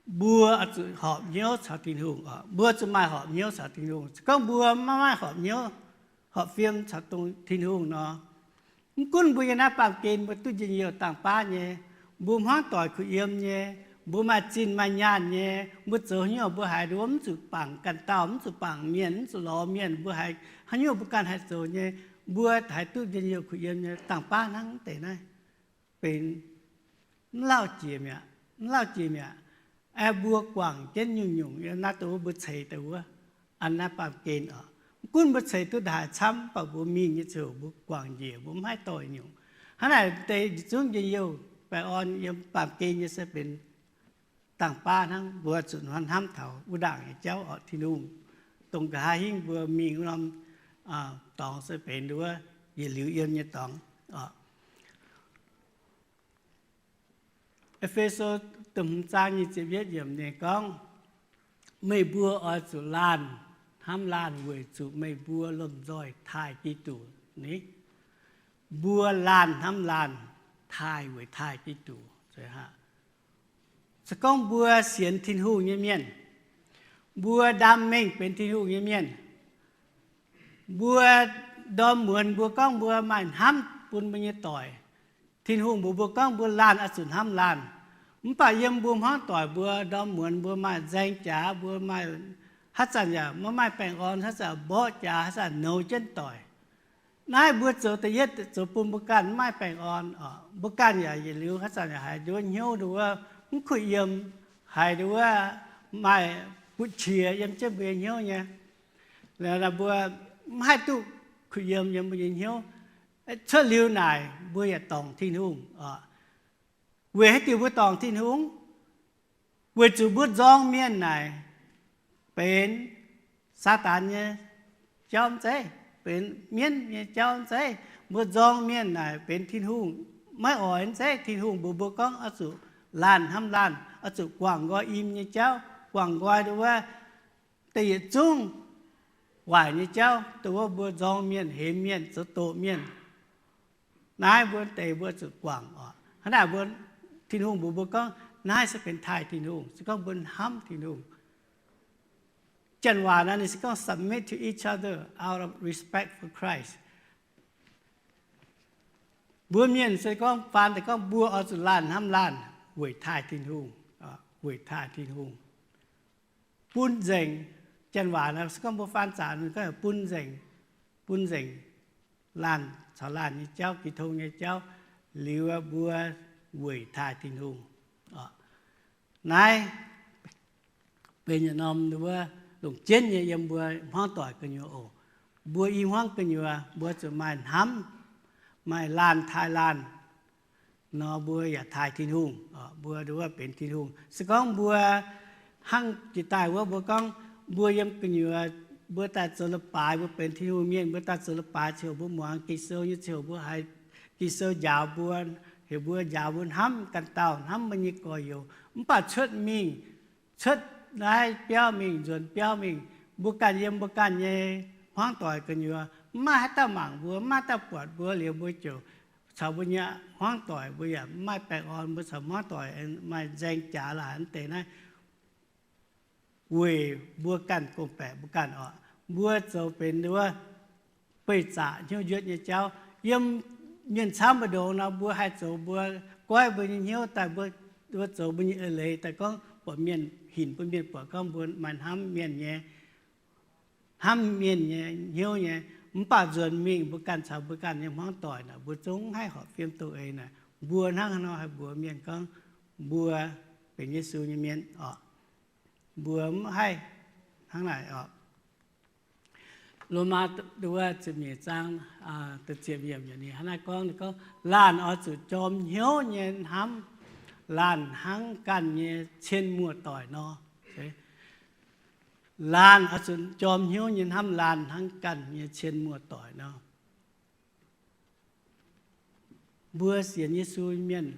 mbuo oix zuqc horpc hnyouv caux Tin-Hungh oc. Mbuo zuqc maaih horpc hnyouv caux Tin-Hungh. Gorngv mbuo maiv maaih horpc hnyouv, horpc fiem caux dongh Tin-Hungh nor, mv gunv mbuo yiem naaiv baamh gen mbuo duqv njien-youh dangh baav nyei, mbuo hmuangv doic kuh yiem nyei, mbuo maaih zinh maaih nyaanh nyei, mbuo zoux haaix nyungc mbuo haiz nduov mv zuqc bangc ganh dauh, mv zuqc bangc mienh, mv zuqc lorz mienh, mbuo haiz haaix nyungc mbuo ganh haih zoux nyei. Mbuo haih duqv njien-youh kuh yiem nyei dangh baav hnangv deix naaiv benx mv lauh jiex mi'aqv, mv lauh jiex mi'aqv. Aeqv, mbuo guangc jienv nyungc-nyungc naaiv dongh wuov mbuo ceix daaih wuov, an naaiv baamh gen oc. Mv gunv mbuo ceix duqv ndaaih camv, mv baac mbuo mingh nyei ziouc mbuo guangc njiec, mbuo mv haih dorh nyungc. Hnangv naaic deix yietc zungv njien-youh baengh orn yiem baamh gen nyei se benx dangh baav hnangv. Mbuo zuqc hnamv taux wuov ndaangc nyei jauv oc. Tin-Hungh dongh nqa'haav hingv mbuo mingh wuov norm dorngx se benx wuov yietc liuz yiem nyei dorngx oc. E^fe^so da'hmz zaang nyic ziepc yietv yiemc ninh gorngv, meih mbuo oix zuqc laanh hnamv laanh weic zuqc meih mbuo lomh nzoih taaih Giduc ni. Mbuo laanh hnamv laanh taaih weic taaih Giduc. Se gorngv mbuo sienx Tin-Hungh nyei mienh, mbuo ndaam mengh benx Tin-Hungh nyei mienh, mbuo ndorm muonz mbuo gorngv mbuo maaih hnamv bun mbuo nyei doic. Tin-Hungh mbuox mbuo gorngv mbuo laanh oix zuqc hnamv laanh. Mv baac yiem mbuo hmuangv doic mbuo ndorm muonz mbuo maaih nzaeng jaax, mbuo maaih, haaix zanc yaac maiv maaih baengh orn, haaix zanc mborqv jaax, haaix zanc nouz jienv doic. Naaiv mbuo zoux da'yietv zoux bun mbuo ganh maiv maaih baengh orn oc. Mbuo ganh yaac yietc liuz haaix zanc yaac haiz nduov hnyouv nduov wuov mv kuh yiem, haiz nduov wuov maaih butv qiex yiem jienv mbuo nyei hnyouv nyei. Mbuo mv haih duqv kuh yiem yiem mbuo nyei hnyouv. Cuotv liuz naaic mbuo yaac dorngc Tin-Hungh oc. Weic haaix diuc mbuo dorngc Tin-Hungh? Weic zuqc mbuo nzorng mienh naaic benx Saadaan nyei jauv mv zeiz, benx mienv nyei jauv mv zeiz. Mbuo nzorng mienh naaic benx Tin-Hungh maiv oix mv zeiz. Tin-Hungh mbuox mbuo gorngv oix zuqc laanh hnamv laanh, oix zuqc guangc nqoi im nyei jauv, guangc nqoi dongh wuov da'yietc zungv waaic nyei jauv, dongh wuov mbuo nzorng mienh, hemx mienh, zoux doqc mienh. Naaiv mbuo deix mbuo zuqc guangc oc. Hnangv naaic mbuo, Tin-Hungh mbuox mbuo gorngv naaiv se benx taaih Tin-Hungh, se gorngv mbuo hnamv Tin-Hungh. Janx waac naaiv ninh se gorngv submit to each other out of respect for Christ. Mbuo mienh se gorngv faan daaih gorngv mbuo oix zuqc laanh hnamv laanh weic taaih Tin-Hungh, weic taaih Tin-Hungh. Bun nzengc, Janx waac naaiv se gorngv mbuo faan zaqc ninh gorngv bun nzengc, bun nzengc laanh caux laanh nyei jauv, jiex tong nyei jauv, liuz mbuo weic taaih Tin-Hungh. Naaiv benx yietc norm wuov longc jienv nyei yiem mbuo hmuangv doic gu'nyuoz oc. Mbuo i hmuangv gu'nyuoz mbuo zuqc maaih hnamv, maaih laanh taaih laanh nor, mbuo yaac taaih Tin-Hungh. Mbuo nduov benx Tin-Hungh. Se gorngv mbuo hnangv jiex daaih wuov mbuo gorngv mbuo yiem gu'nyuoz, mbuo daaih zoux leiz-baaix, mbuo benx Tin-Hungh mienh, mbuo daaih zoux leiz-baaix ziouc mbuo muangx Ging-Sou nyei, ziouc mbuo haiz Ging-Sou njaaux mbuo, heuc mbuo njaaux mbuo hnamv ganh dauh, hnamv mbuo nyei gorx-youz. Mv baac cuotv mingh, cuotv naaiv biauv mingh, nzuonx biauv mingh, mbuo ganh yiem mbuo ganh nyei hmuangv doic gu'nyuoz, mv maaih haaix dauh mangc mbuo, mv maaih dauh buatc mbuo liuz, mbuo ziouc caux mbuo nyei hmuangv doic mbuo yaac mv maaih baengh orn, mbuo caux hmuangv doic maaih nzaeng jaax laaix deix naaiv. Weic mbuo ganh gong-baeqc mbuo ganh oc. Mbuo zoux benx wuov beih zaqc hnyouv njuotv nyei jauv. Yiem mienh camv mbu'ndongx nor, mbuo haih zoux mbuo goiv mbuo nyei hnyouv daaih, mbuo, mbuo zoux mbuo nyei eix leiz daaih gorngv buatc mienh hinc, bun mienh buatc gorngv mbuo maaih hnamv mienh nyei, hnamv mienh nyei hnyouv nyei. Mv baac nzuonx mingh mbuo ganh caux mbuo ganh nyei hmuangv doic naaic, mbuo zungv haih horpc fiem doh eix naaic. Mbuo hnangv haaix nor haih mbuox mienh gorngv mbuo benx Yesu nyei mienh oc? Mbuo mv haih hnangv naaic oc. Lomaa wuov ziepc nyeic zaang da'ziepc yiemc ninh hnangv naaiv gorngv, gorngv, laanh oix zuqc jorm hnyouv nyei hnamv laanh hnangv ganh nyei cien muoz-doic nor. Laanh oix zuqc jorm hnyouv nyei hnamv laanh hnangv ganh nyei cien muoz-doic nor. Mbuo sienx Yesu mienh,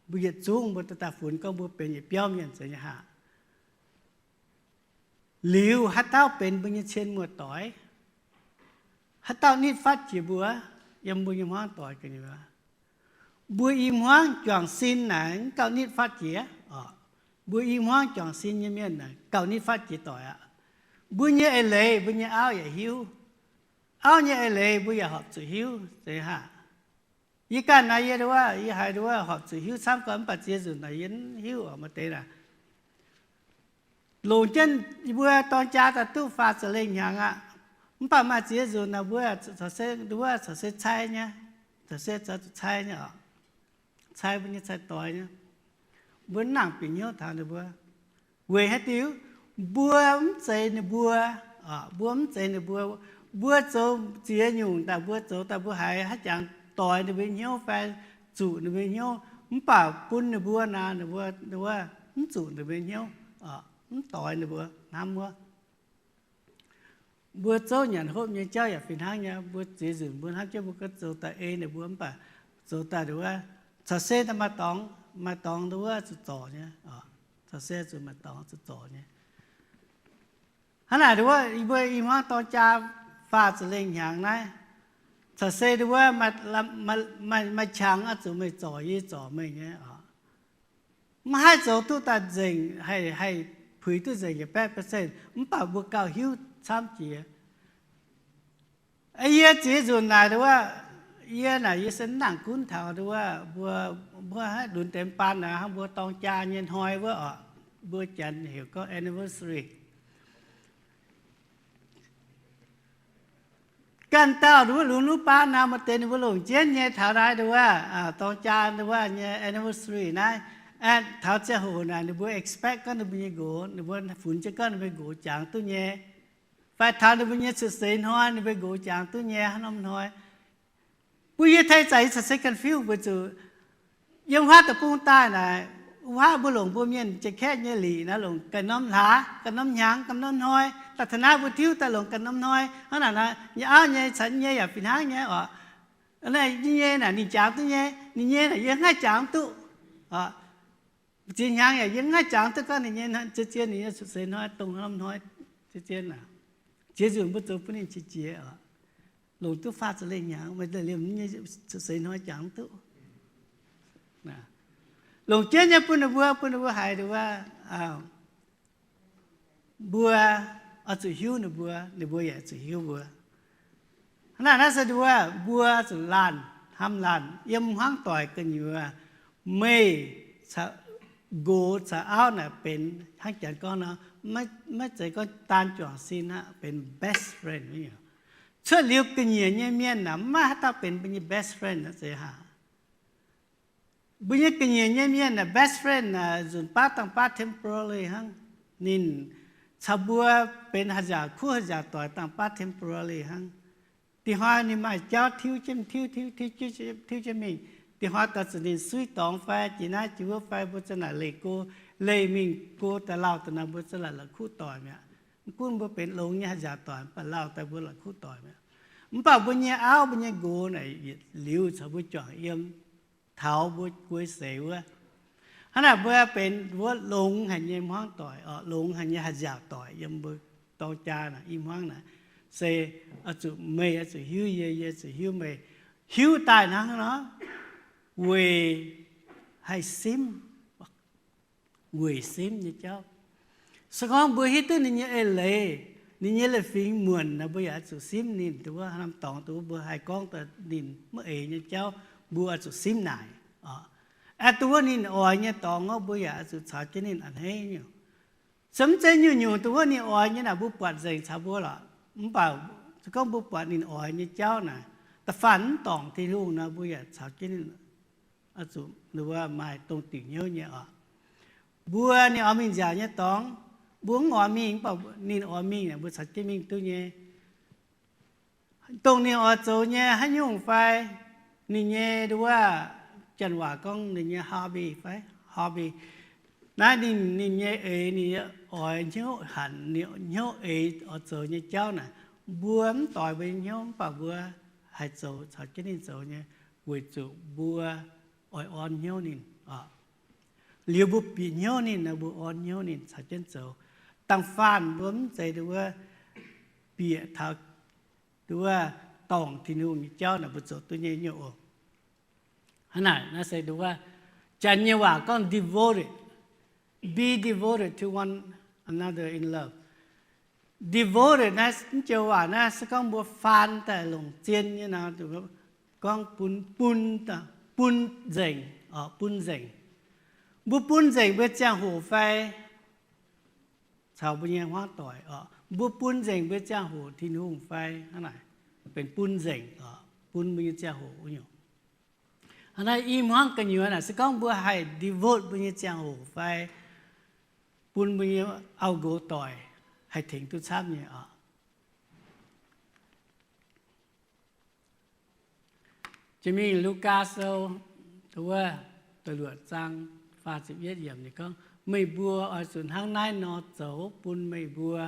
mbuo yietc zungv mbuo daaih funx gorngv mbuo benx yietc biauv mienh zeiz nyei haic. Liuz haaix dauh benx mbuo nyei cien muoz-doic? Haaix dauh nitv fatv jiex mbuo yiem mbuo nyei hmuangv doic gu'nyuoz? Mbuo i hmuangv juangc sin naaic mv gauh nitv fatv jiex oc. Mbuo i hmuangv juangc sin nyei mienh naaic gauh nitv fatv jiex doic aqv. Mbuo nyei eix leiz mbuo nyei auv yaac hiuv. Auv nyei eix leiz mbuo yaac horpc zuqc hiuv zeiz haic. Yie ganh naaiv, yie nduov, yie haiz nduov horpc zuqc hiuv camv gau, mv baac ziex nzunc naaic yie mv hiuv oc, maaih deix naaic. Longc jienv mbuo dorng jaa daaih duqv faah ziepc lengh hnyangx aqv. Mv baac maaih ziex nzunc naaic mbuo corc se, wuov corc se cai nyei, corc se zoux zuqc cai nyei oc. Cai mbuo nyei cai-doix nyei. Mbuo mv nangc bieqc hnyouv taux ninh mbuo. Weic haaix diuc? Mbuo mv zeiz ninh mbuo, mbuo mv zeiz ninh mbuo. Mbuo zoux ziex nyungc daaih, mbuo zoux daaih mbuo haiz haaix jangx doix ninh mbuo hnyouv fai zuqc ninh mbuo hnyouv, mv baac bun ninh mbuo naaic, ninh mbuo mv zuqc ninh mbuo hnyouv, mv doix ninh mbuo hnamv wuov. Mbuo zouv nyanc hopv nyei jauv yaac fih hnangv nyei. Mbuo ziex nzunc mbuo hnamv jienv mbuo gorngv zoux daaih ei ninh mbuo, mv baac zoux daaih wuov, corc se maaih dorngx, maaih dorngx wuov zuqc zorc nyei, corc se zuqc maaih dorngx zuqc zorc nyei. Hnangv naaic wuov, yie mbuo i hmuangv dorng jaa faah ziepc lengh hnyangx naaiv, corc se wuov maaih qangx oix zuqc meih zorc, yie zorc meih nyei oc. Maiv haih zoux duqv daaih nzengc, haih, haih puix duqv nzengc yietc baeqv percent, mv baac mbuo gauh hiuv camv jiex. Yie ziex nzunc naaic wuov, yie naaic yie se mv nangc gunv taux wuov, mbuo, mbuo haiv lunx deix baan naaic hnangv mbuo dorng jaa nyei hnoi wuov oc, mbuo Janx heuc gorngv anniversary. Ganh dauh wuov lunx wuov baan naaic maaih deix ninh mbuo longc jienv nyei taux naaiv wuov, dorng jaa wuov nyei anniversary naaiv, taux ziangh hoc naaic ninh mbuo expect gorngv ninh mbuo nyei nqox, ninh mbuo funx jienv gorngv ninh mbuo nqox jangx duqv nyei, fai taux ninh mbuo nyei cuotv seix hnoi ninh mbuo nqox jangx duqv nyei hnangv norm hnoi. Bun yie tei zaqc yie corc se confuse weic zuqc yiem huaav deic-bung daaih naaic, huaav mbuo longc mbuo mienh Janx-Kaeqv nyei lic naaiv longc ganh norm hlaax, ganh norm hnyangx, ganh norm hnoi. Daaih taux naaiv mbuo tiuv daaih longc ganh norm hnoi. Hnangv naaic naaic, nyei auv nyei caux nyei yaac fih hnangv nyei oc. Naaiv nyei naaic ninh jangx duqv nyei, ninh nyei naaic yie mv haih jangx duqv. Ziex hnyangx yaac yie mv haih jangx duqv gorngv ninh nyei, zien-zien ninh nyei cuotv seix hnoi, dongh norm hnoi, zien-zien naaic. Ziex nzunc mbuo zoux bun ninh qiex jiez oc. Longc duqv faah ziepc lengh hnyangx, maaih deix liemh nyei cuotv seix hnoi jangx mv duqv. Longc jienv nyei bun ninh mbuo, bun ninh mbuo haiz wuov, mbuo oix zuqc hiuv ninh mbuo, ninh mbuo yaac zuqc hiuv mbuo. Hnangv naaic naaiv se wuov, mbuo zuqc laanh hnamv laanh. Yiem hmuangv doic gu'nyuoz, meih, nqox caux auv naaic benx hnangv Janx gorngv nor, maiv zeiz gorngv daan juangc sin aqv, benx best friend. Cuotv liuz ga'nyiec nyei mienh naaic maiv haaix dauh benx mbuo nyei best friend aqv, zeiz haaix? Mbuo nyei ga'nyiec nyei mienh naaic best friend naaic nzunc baav dangh baav temporary hnangv. Ninh caux mbuo benx haaix nziaauc kuv haaix nziaauc doic dangh baav temporary hnangv. Dinh hnoi ninh maaih jauv tiuv jienv tiuv, tiuv, tiuv, tiuv jienv mingh. Dinh hnoi daaih zuqc ninh suiv dorngx fai jiex naaiv jiex wuov fai mbuo za'naaic leih go, leih mingh go daaih lauh daaih nor mbuo za'naaic la'kuqv doic mi'aqv. Mv gunv mbuo benx longx nyei haaix nziaauc doic, mv baac lauh daaih mbuo la'kuqv doic mi'aqv. Mv baac mbuo nyei auv, mbuo nyei nqox naaic yietc liuz caux mbuo juangc yiem taux mbuo guei seix wuov. Hnangv naaic mbuo benx wuov longx haic nyei hmuangv doic oc, longx haic nyei haaix nziaauc doic yiem mbuo dorng jaa naaic i hmuangv naaic, se oix zuqc meih oix zuqc hiuv yie, yie zuqc hiuv meih, hiuv daaih hnangv nor, weic haih simv, weic simv nyei jauv. Se gorngv mbuo hiuv duqv ninh nyei eix leiz, ninh nyei leiz-fingx muonc naaic, mbuo yaac oix zuqc simv ninh. Dongh wuov norm dorngx dongh wuov mbuo haih gorngv daaih ninh maiv eix nyei jauv, mbuo oix zuqc simv naaic. Aeqv, dongh wuov ninh oix nyei dorngx wuov, mbuo yaac oix zuqc caux jienv ninh a'hneiv nyungc. Se mv zeiz nyungc-nyungc dongh wuov ninh oix nyei naaic mbuo buatc nzengc caux mbuo lorqc. Mv baac se gorngv mbuo buatc ninh oix nyei jauv naaic, da'faanh mv dorngc Tin-Hungh nor, mbuo yaac caux jienv ninh oix zuqc maaih dongh diuc hnyouv nyei oc. Mbuo ninh oix mingh nziaauc nyei dorngx, mbuo mv oix mingh, mv baac ninh oix mingh naaic mbuo caux jienv mingh duqv nyei. Dongh ninh oix zoux nyei haaix nyungc fai, ninh nyei nduov, Janx waac gorngv ninh nyei hobby fai, hobby. Naaiv ninh, ninh nyei eix, ninh oix hnyouv hanc, ninh hnyouv eix oix zoux nyei jauv naaic, mbuo mv doix mbuo nyei hnyouv, mv baac mbuo haih zoux caux jienv ninh zoux nyei, weic zuqc mbuo oix orn hnyouv ninh oc. Liuz mbuo bieqc hnyouv ninh nor, mbuo orn hnyouv ninh caux jienv zoux. Da'faanh mbuo mv zeiz nduov bieqc taux nduov dorngc Tin-Hungh nyei jauv naaic mbuo zoux duqv nyei nyei oc. Hnangv naaic naaiv se nduov, Janx nyei waac gorngv devoted, be devoted to one another in love. Devoted naaiv, mv joux waac naaiv se gorngv mbuo faan daaih longc zien nyei nor, gorngv bun, bun, bun nzengc, bun nzengc. Mbuo bun nzengc mbuo ziangh hoc fai caux mbuo nyei hmuangv doic oc. Mbuo bun nzengc mbuo nyei ziangh hoc Tin-Hungh fai? Hnangv naaic, benx bun nzengc, bun mbuo nyei ziangh hoc wuov nyungc. Hnangv naaiv i hmuangv gu'nyuoz naaic, se gorngv mbuo haih devote mbuo nyei ziangh hoc fai bun mbuo nyei auv-nqox doic, haih tengx duqv camv nyei oc. Jiex mingh Lugaa Sou, wuov, da'luoqc zaang, faah ziepc yietv yiemc ninh gorngv, meih mbuo oix zuqc hnangv naaiv nor zoux bun meih mbuo.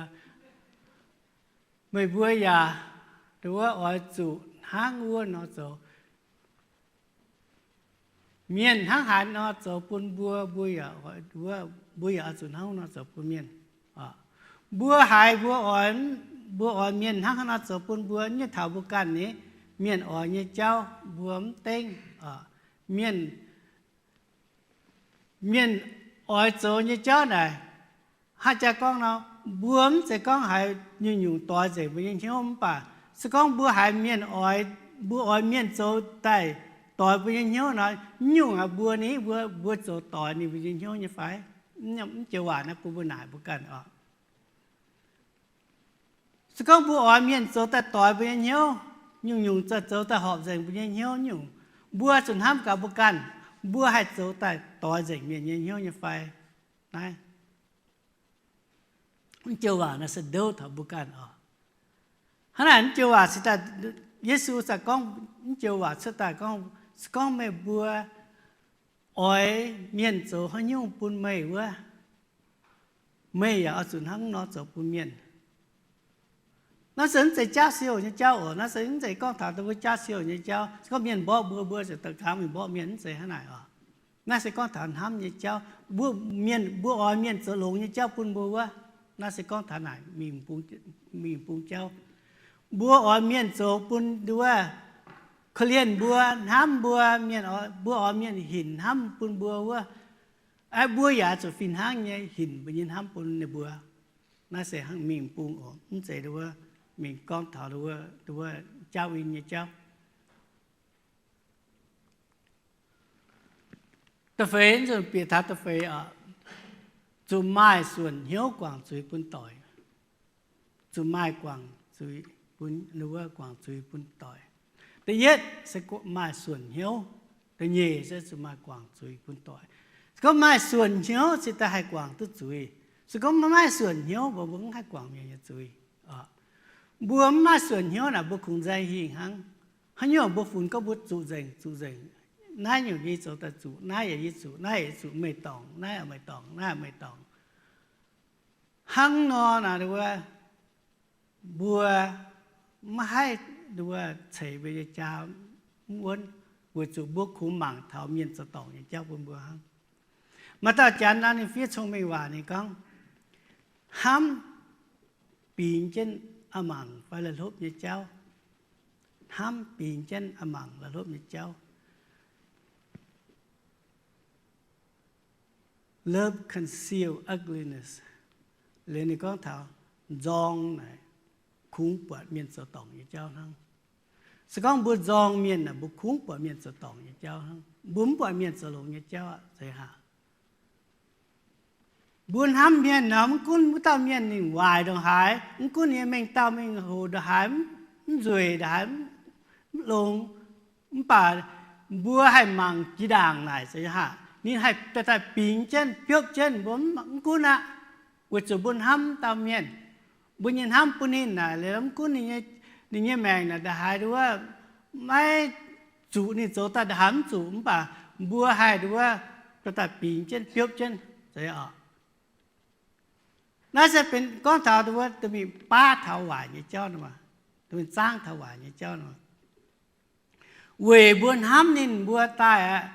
Meih mbuo yaac, wuov, oix zuqc hnangv wuov nor zoux. Mienh hnangv haaix nor zoux bun mbuo, mbuo yaac, mbuo yaac oix zuqc hnangv nor zoux bun mienh. Mbuo haiz mbuo oix, mbuo oix mienh hnangv haaix nor zoux bun mbuo nyei, taux mbuo ganh ni, mienh oix nyei jauv mbuo mv dengv. Mienh, mienh oix zoux nyei jauv naaic, haaix jaax gorngv nor, mbuo mv zeiz gorngv haiz nyungc-nyungc doix nzengc mbuo nyei hnyouv, mv baac se gorngv mbuo haiz mienh oix, mbuo oix mienh zoux daaih doix mbuo nyei hnyouv nor, nyungc aqv mbuo ni, mbuo, mbuo zoux doix ninh mbuo nyei hnyouv nyei fai? Mv joux waac naaiv bun mbuo naaic mbuo ganh oc. Se gorngv mbuo oix mienh zoux daaih doix mbuo nyei hnyouv, nyungc-nyungc zoux daaih horpc nzengc mbuo nyei hnyouv nyungc, mbuo zuqc hnamv gaax mbuo ganh, mbuo haih zoux daaih doix nzengc mienh nyei hnyouv nyei fai? Naaiv, mv joux waac naaiv se ndouv taux mbuo ganh oc. Hnangv naaic mv joux waac cingx daaih, Yesu cingx gorngv, mv joux waac cuotv daaih gorngv, se gorngv meih mbuo oix mienh zoux haaix nyungc bun meih wuov, meih yaac oix zuqc hnangv nor zoux bun mienh. Naaiv se mv zeiz jaauv siou nyei jauv oc. Naaiv se mv zeiz gorngv taux dongh wuov jaauv siou nyei jauv. Se gorngv mienh mborqv mbuo, mbuo ziouc daaih gaamv mingh mborqv mienh, mv zeiz hnangv naaic oc. Naaiv se gorngv taux hnamv nyei jauv. Mbuo mienh, mbuo oix mienh zoux longx nyei jauv bun mbuo wuov, naaiv se gorngv taux naaic mingh bung jauv. Mbuo oix mienh zoux bun wuov, korv-lienh mbuo, hnamv mbuo, mienh, mbuo oix mienh hinc hnamv bun mbuo wuov, mbuo yaac zuqc fih hnangv nyei hinc mbuo nyei hnamv bun ninh mbuo. Naaiv se hnangv mingh bung oc, mv zeiz wuov mingh gorngv taux wuov jaauv win nyei jauv. Da'feix, nzunc bieqc taux da'feix oc, zuqc maaih suonc hnyouv guangc zuiz bun doic. Zuqc maaih guangc zuiz bun, wuov guangc zuiz bun doic. Da'yietv se maaih suonc hnyouv. Da'nyeic se zuqc maaih guangc zuiz bun doic. Se gorngv maaih suonc hnyouv cingx daaih haih guangc duqv zuiz. Se gorngv maiv maaih suonc hnyouv, mbuo mbuo mv haih guangc mienh nyei zuiz. Mbuo mv maaih suonc hnyouv naaic, mbuo kungx nzaeng hingh hnangv. Haaix nyungc mbuo funx gorngv mbuo zuqc nzengc, zuqc nzengc. Naaiv nyungc yie zoux daaih zuqc, naaiv yaac yie zuqc, naaiv yaac yie zuqc, meih dorngc, naaiv yaac meih dorngc, naaiv yaac meih dorngc. Hnangv nor naaic, wuov, mbuo maiv haih, wuov, ceix mbuo nyei jaa mv wuonv, weic zuqc mbuo kungx mangc taux mienh zoux dorngc nyei jauv bun mbuo hnangv. Maaih dauh janx nor, ninh fiev cong-mengh waac, ninh gorngv, hnamv bingx jienv a'mangc fai la'hlopv nyei jauv. Hnamv bingx jienv a'mangc la'hlopv nyei jauv. Love conceal ugliness. Liuz ninh gorngv taux nzorng naaic kungx buatc mienh zoux dorngc nyei jauv hnangv. Se gorngv mbuo nzorng mienh naaic, mbuo kungx buatc mienh zoux dorngc nyei jauv hnangv. Mbuo mv buatc mienh zoux longx nyei jauv aqv, zeiz haac. Mbuo hnamv mienh nor, mv gunv wuov dauh mienh ninh waaic ndongc haaix, mv gunv ninh nyei mengh dauh mengh hoc ndongc haaix, mv nzueic ndongc haaix, mv longx, mv baac mbuo haih mangc jiex ndaangc naaic, zeiz haac, ninh haih daaih bingx jienv, biopv jienv mbuo, mv gunv aqv, weic zuqc mbuo hnamv dauh mienh. Mbuo nyei hnamv bun ninh naaic, mv gunv ninh nyei maengc naaic ndongc haaix, wuov, maiv zuqc ninh zoux daaih ndongc haaix mv zuqc, mv baac mbuo haih, wuov, daaih bingx jienv, biopv jienv, zeiz oc. Naaiv se benx gorngv taux, wuov, mingh baav taux waaic nyei jauv, mingh zaangv taux waaic nyei jauv. Weic mbuo hnamv ninh, mbuo daaih aqv,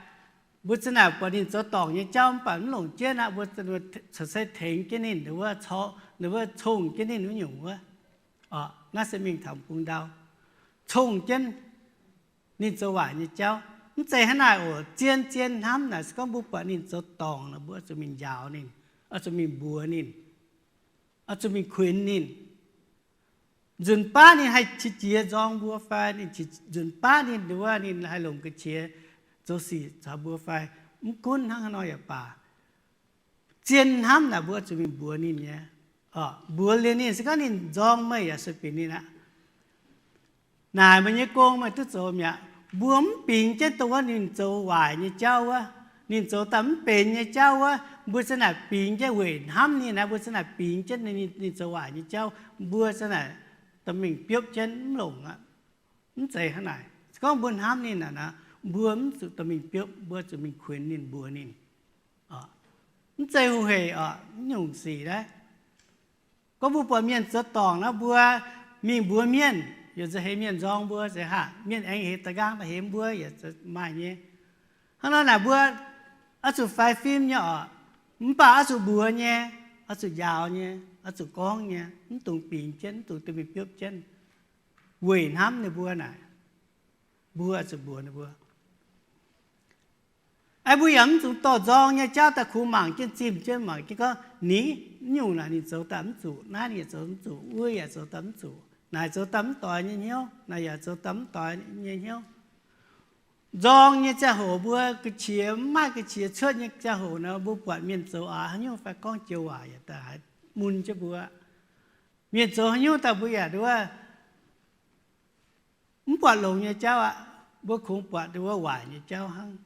mbuo za'naaic buatc ninh zoux dorngc nyei jauv mv baac mv longc jienv aqv, mbuo corc se tengx jienv ninh, wuov, wuov cong jienv ninh wuov nyungc wuov. Naaiv se mingh taux bung ndau, cong jienv ninh zoux waaic nyei jauv. Mv zeiz hnangv naaic oc. Zien-zien hnamv naaic se gorngv mbuo buatc ninh zoux dorngc nor, mbuo oix zuqc mingh njaaux ninh, oix zuqc mingh mbuox ninh, oix zuqc mingh kuinx ninh. Nzunc baav ninh haih qiex jiez nzorng mbuo fai, ninh, nzunc baav ninh, wuov, ninh haih longc ga'qiex zoux sic caux mbuo fai, mv gunv hnangv haaix nor yaac baac, zien hnamv naaic mbuo oix zuqc mingh mbuox ninh nyei. Mbuox liuz ninh, se gorngv ninh nzorng meih yaac sueih binc ninh aqv. Naaic meih nyei gong meih duqv zoux mi'aqv. Mbuo mv bingx jienv dongh wuov ninh zoux waaic nyei jauv wuov, ninh zoux daaih mv benx nyei jauv wuov, mbuo za'naaic bingx jienv weic hnamv ninh aqv, mbuo za'naaic bingx jienv ninh, ninh zoux waaic nyei jauv, mbuo za'naaic dorh mingh biopv jienv mv longc aqv. Mv zeiz hnangv naaic. Se gorngv mbuo hnamv ninh aqv, mbuo mv zuqc dorh mingh biopv, mbuo zuqc mingh kuinx ninh, mbuox ninh. Mv zeiz hungh heic oc, mv nyungc sic naaiv. Gorngv mbuo buatc mienh zoux dorngc nor, mbuo mingh mbuox mienh, yaac zuqc heuc mienh nzorng mbuo, zeiz haac, mienh aengx heuc da'nqaang da'hemx mbuo yaac maaih nyei. Hnangv nor naaic mbuo oix zuqc faix fim nyei oc, mv baac oix zuqc mbuox nyei, oix zuqc njaaux nyei, oix zuqc gorngv nyei, mv dungx bingx jienv, mv dungx dorh mingh biopv jienv. Weic hnamv ninh mbuo naaic, mbuo oix zuqc mbuox ninh mbuo. Aa, mbuo yaac mv zuqc dorh nzorng nyei jauv daaih kungx mangc jienv, zimh jienv, mangc jienv gorngv, Ni, mv nyungc naaic ninh zoux daaih mv zuqc, naaiv ninh yaac zoux mv zuqc, wuov yaac zoux daaih mv zuqc, naaic zoux daaih mv doix nyei hnyouv, naaic yaac zoux daaih mv doix nyei hnyouv. Nzorng nyei ziangh hoc mbuo ga'qiex, mv maaih ga'qiex cuotv nyei ziangh hoc nor, mbuo buatc mienh zoux aax haaix nyungc fai gorngv joux waac yaac daaih haiz mun jienv mbuo. Mienh zoux haaix nyungc daaih mbuo yaac nduov mv buatc longx nyei jauv aqv. Mbuo kungx buatc nduov waaic nyei jauv hnangv.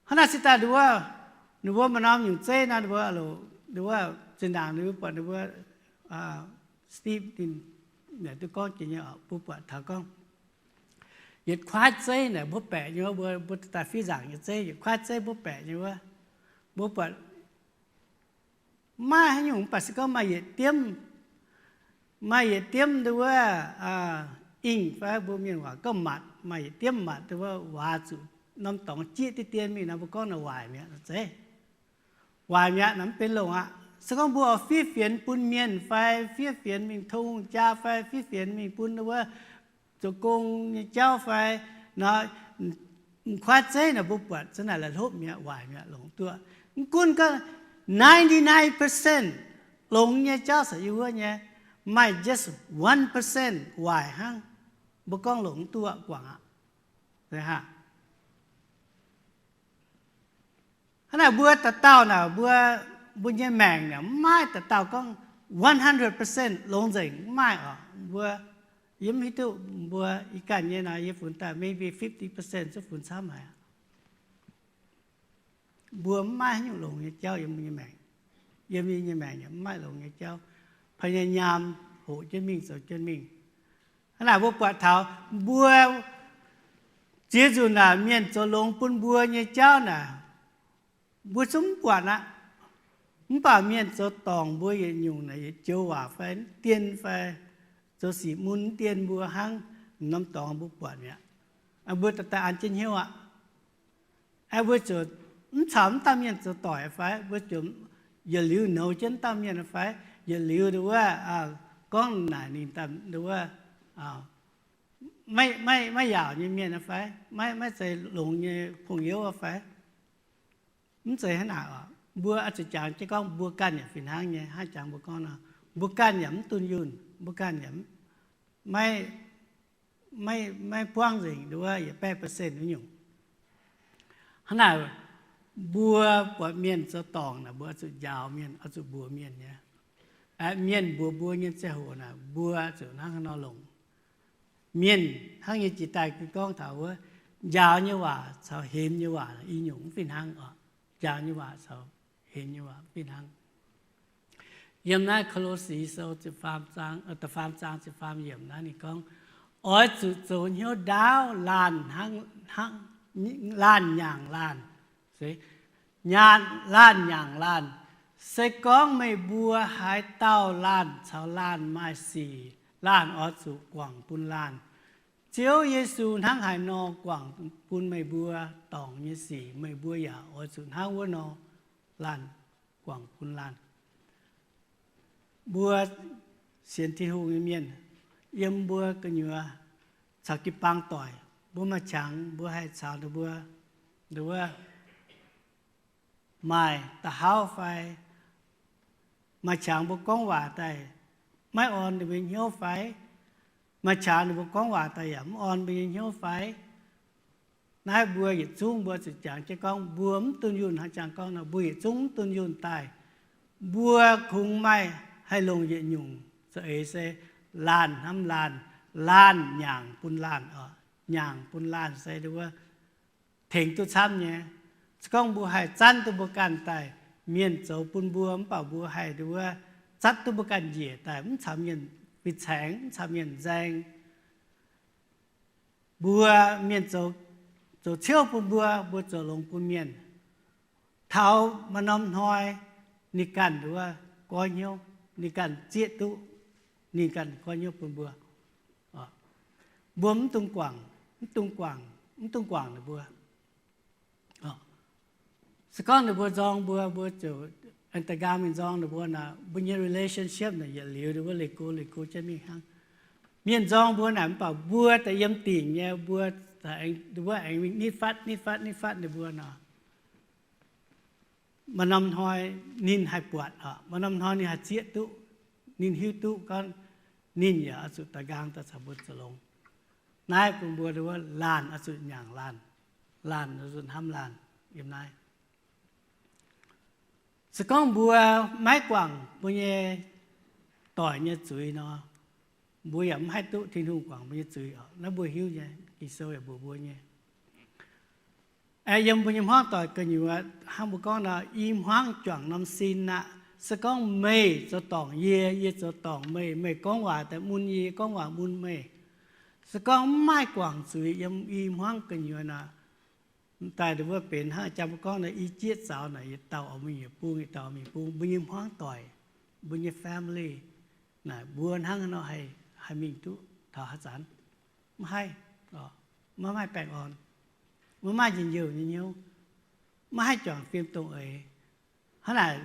Hnangv naaic se daaih nduov, ninh mbuo maaih norm nyungc zeiv nor, ninh mbuo, ninh mbuo zinh ndaangc ninh mbuo buatc ninh mbuo Steve ninh duqv gorngv jiex nyei, mbuo buatc taux gorngv yietc kuaaiv zeiv naaic mbuo baeqc nyei, mbuo, mbuo daaih fiev nzaangc nyei zeiv, yietc kuaaiv zeiv mbuo baeqc nyei wuov, mbuo buatc maiv haaix nyungc, mv baac se gorngv maaih yietc diemv, maaih yietc diemv nduov, ing fai mbuo mienh waac gorngv matc, maaih yietc diemv matc nduov waac zuqc norm dorngx jieqv diqv dien mingh nor, mbuo gorngv naaic waaic mi'aqv zeiv. Waaic mi'aqv naaic mv benx longc aqv. Se gorngv mbuo fiev fienx bun mienh fai fiev fienx mingh tong hungh jaa fai fiev fienx mingh bun nduov zoux gong nyei jauv fai nor, m'kuaaiv zeiv naaic mbuo buatc za'naaic la'hlopv mi'aqv, waaic mi'aqv, longc duqv. Mv gunv gorngv ninety nine percent longx nyei jauv se yiem wuov nyei, maaih just one percent waaic hnangv, mbuo gorngv longc duqv guangc aqv. Hnangv naaic mbuo dauh dauh naaic mbuo, mbuo nyei maengc naaic mv maaih dauh dauh gorngv one hundred percent longx nzengc, mv maaih oc. Mbuo, yie mv hiuv duqv mbuo ih ganh nyei naaic yie funx daaih maybe fifty percent zuqc funx camv haic. Mbuo mv maaih haaix nyungc longx nyei jauv yiem mbuo nyei maengc. Yiem yie nyei maengc yaac mv maaih longx nyei jauv. พยายาม hoqc jienv mingh zoux jienv mingh. Hnangv naaic mbuo buatc taux mbuo ziex nzunc naaic mienh zoux longx bun mbuo nyei jauv naaic, mbuo zungv mv buatc aqv. Mv baac mienh zoux dorngc mbuo yietc nyungc naaic, yietc joux waac fai mv dien fai zoux sic mun mv dien mbuo hnangv, norm dorngx mbuo buatc mi'aqv. Mbuo daaih an jienv hnyouv aqv. Mbuo ziouc mv caux mv dauh mienh zoux doic fai? Mbuo ziouc yietc liuz nouz jienv mv dauh mienh fai? Yietc liuz nduov gorngv naaic ninh daaih nduov maiv yaauc nyei mienh fai? Maiv, maiv zeiz longx nyei pong youv fai? Mv zeiz hnangv naaic oc. Mbuo oix zuqc jangx jienv gorngv mbuo ganh yaac fih hnangv nyei. Hnangv jangx mbuo gorngv nor, mbuo ganh yaac mv dunh yunh, mbuo ganh yaac maiv, maiv buangv nzengc nduov yietc baeqv percent wuov nyungc. Hnangv naaic, mbuo buatc mienh zoux dorngc naaic, mbuo oix zuqc njaaux mienh, oix zuqc mbuox mienh nyei. Mienh mbuox mbuo nyei ziangh hoc naaic, mbuo zuqc hnangv haaix nor longx. Mienh hnangv nyei jiex daaih gorngv taux wuov, njaaux nyei waac caux hemx nyei waac i nyungc mv fih hnangv oc. Njaaux nyei waac caux hemx nyei waac mv fih hnangv. Yiem naaiv Ko^lo^si Sou da'faam zaang, da'faam zaang ziepc faam yiemc naaiv ninh gorngv, oix zuqc zoux hnyouv ndaauv laanh hnangv, hnangv, laanh nyaangc laanh. Se, nyaanh, laanh nyaangc laanh. Se gorngv meih mbuo haaix dauh laanh caux laanh maaih sic, laanh oix zuqc guangc bun laanh. Ziouv Yesu hnangv haaix nor guangc bun meih mbuo dorngc nyei sic, meih mbuo yaac oix zuqc hnangv wuov nor laanh guangc bun laanh. Mbuo sienx Tin-Hungh nyei mienh, yiem mbuo gu'nyuoz caux jiu-baang doic, mbuo maaih qangx mbuo haih caux ninh mbuo, ninh mbuo maaih da'hauv fai? Maaih qangx mbuo gorngv waac daaih maiv orn ninh mbuo nyei hnyouv fai? Maaih qangx ninh mbuo gorngv waac daaih yaac mv orn mbuo nyei hnyouv fai? Naaiv mbuo yietc zungv mbuo zuqc jangx jienv gorngv mbuo mv dunh yunh. Hnangv jangx gorngv nor, mbuo yietc zungv mv dunh yunh daaih. Mbuo kungx maaih haih longc yietc nyungc za'eix se laanh hnamv laanh, laanh nyaangc bun laanh oc. Nyaangc bun laanh se wuov tengx duqv camv nyei. Se gorngv mbuo haih zanv duqv mbuo ganh daaih, mienh zoux bun mbuo mv baac mbuo haih wuov zatv duqv mbuo ganh njiec daaih, mv caux mienh fih caengx, mv caux mienh nzaeng. Mbuo mienh zoux, zoux ciouv bun mbuo, mbuo zoux longx bun mienh. Taux maaih norm hnoi ninh ganh wuov goiv hnyouv, ninh ganh zieqv duqv, ninh ganh goiv hnyouv bun mbuo. Mbuo mv dungx guangc, mv dungx guangc, mv dungx guangc ninh mbuo. Se gorngv ninh mbuo nzorng mbuo, mbuo ziouc aengx da'nqaang mingh nzorng ninh mbuo naaic, mbuo nyei relationship naaic yietc liuz ninh mbuo leih go leih go jienv mingh hnangv. Mienh nzorng mbuo naaic mv baac mbuo daaih yiem dingc nyei, mbuo, mbuo aengx nitv fatv nitv fatv nitv fatv ninh mbuo nor, maaih norm hnoi ninh haih buatc oc, maaih norm hnoi ninh haih zieqv duqv, ninh hiuv duqv gorngv ninh yaac oix zuqc da'nqaang daaih caux mbuo zoux longx. Naaiv bun mbuo wuov laanh oix zuqc nyaangc laanh, laanh oix zuqc hnamv laanh yiem naaiv. Se gorngv mbuo maiv guangc mbuo nyei doic nyei zuiz nor, mbuo yaac mv haih duqv Tin-Hungh guangc mbuo nyei zuiz oc. Naaiv mbuo hiuv nyei, Ging-Sou yaac mbuox mbuo nyei. Aeqv, yiem mbuo nyei hmuangv doic gu'nyuoz hnangv mbuo gorngv nor, i hmuangv juangc norm sin aqv. Se gorngv meih zoux dorngc yie, yie zoux dorngc meih, meih gorngv waac daaih mun yie, yie gorngv waac mun meih, se gorngv mv maaih guangc zuiz yiem i hmuangv gu'nyuoz nor, daaih wuov benx hnangv jang mbuo gorngv nor, i jieqv zaux naaic yietc dauh oix mingh yietc bung, yietc dauh oix mingh bung. Mbuo nyei hmuangv doic, mbuo nyei family naaic mbuo hnangv haaix nor haih mingh duqv taux haaix zanc? Maiv haih, maiv maaih baengh orn, maiv maaih njien-youh nyei hnyouv, maiv haih juangc fim dongh eix. Hnangv naaic,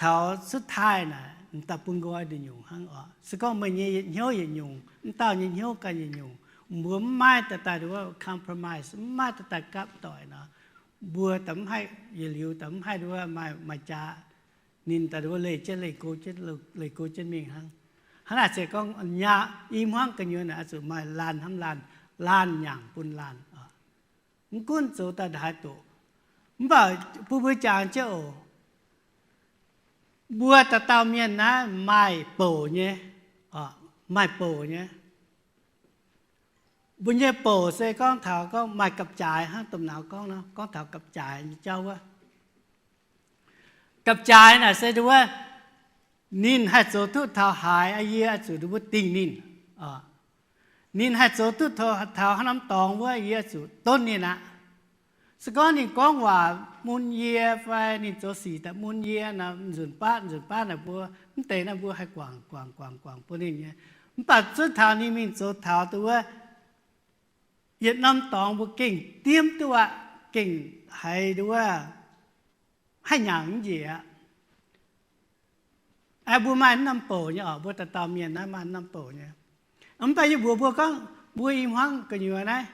taux cuotv taaih naaic m'daaih bun nqoi nduqc nyungc hnangv oc. Se gorngv meih nyei yietc hnyouv yietc nyungc, m'dauh nyei hnyouv ganh yietc nyungc, mbuo mv maaih daaih daaih wuov compromise, mv maaih daaih daaih gapv doic nor, mbuo daaih mv haih, yietc liuz daaih mv haih wuov maaih, maaih jaax, ninh daaih wuov leih jienv, leih go jienv, leih go jienv mingh hnangv. Hnangv naaic se gorngv i hmuangv gu'nyuoz naaic oix zuqc maaih laanh hnamv laanh, laanh nyaangc bun laanh. Mv gunv zoux daaih haaix doqc, mv baac bun mbuo jangx jienv oc, mbuo dauh dauh mienh naaiv maaih bouc nyei, maaih bouc nyei. Mbuo nyei bouc se gorngv taux gorngv maaih gapv-jaaix hnangv domh nauz gorngv nor, gorngv taux gapv-jaaix nyei jauv wuov. Gapv-jaaix naaic se wuov, ninh haih zoux duqv taux haaix, yie oix zuqc wuov dingh ninh. Ninh haih zoux duqv taux haaix norm dorngx wuov, yie oix zuqc donv ninh aqv. Se gorngv ninh gorngv waac mun yie fai ninh zoux sic daaih mun yie nor, nzunc baav nzunc baav naaic mbuo mv deix naaiv mbuo haih guangc guangc guangc guangc bun ninh nyei. Mv baac zuov taux ninh mingh zoux taux wuov yietc norm dorngx mbuo gengh diemv duqv aqv, gengh haiz wuov haih nyanc mv njiec aqv. Aeqv, mbuo maaih norm bouc nyei oc, mbuo dauh dauh mienh naaiv maaih norm bouc nyei. Mv baac yie mbuox mbuo gorngv mbuo i hmuangv gu'nyuoz naaiv,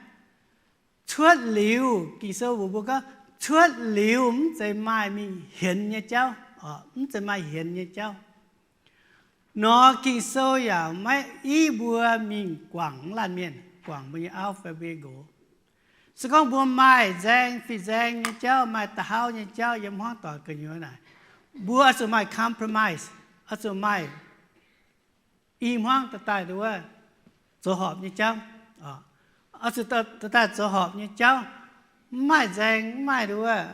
cuotv liuz, Ging-Sou mbuox mbuo gorngv cuotv liuz mv zeiz maaih mingh hienx nyei jauv, mv zeiz maaih hienx nyei jauv. Nor Ging-Sou yaac maiv iv mbuo mingh guangc laanh mienh, guangc mbuo nyei auv fai mbuo nyei nqox. Se gorngv mbuo maaih nzaeng fih nzaeng nyei jauv, maaih da'hauv nyei jauv yiem hmuangv doic gu'nyuoz naaic, mbuo oix zuqc maaih compromise, oix zuqc maaih i hmuangv daaih daaih wuov zoux horpc nyei jauv, oix zuqc daaih daaih zoux horpc nyei jauv, mv maaih nzaeng, mv maaih wuov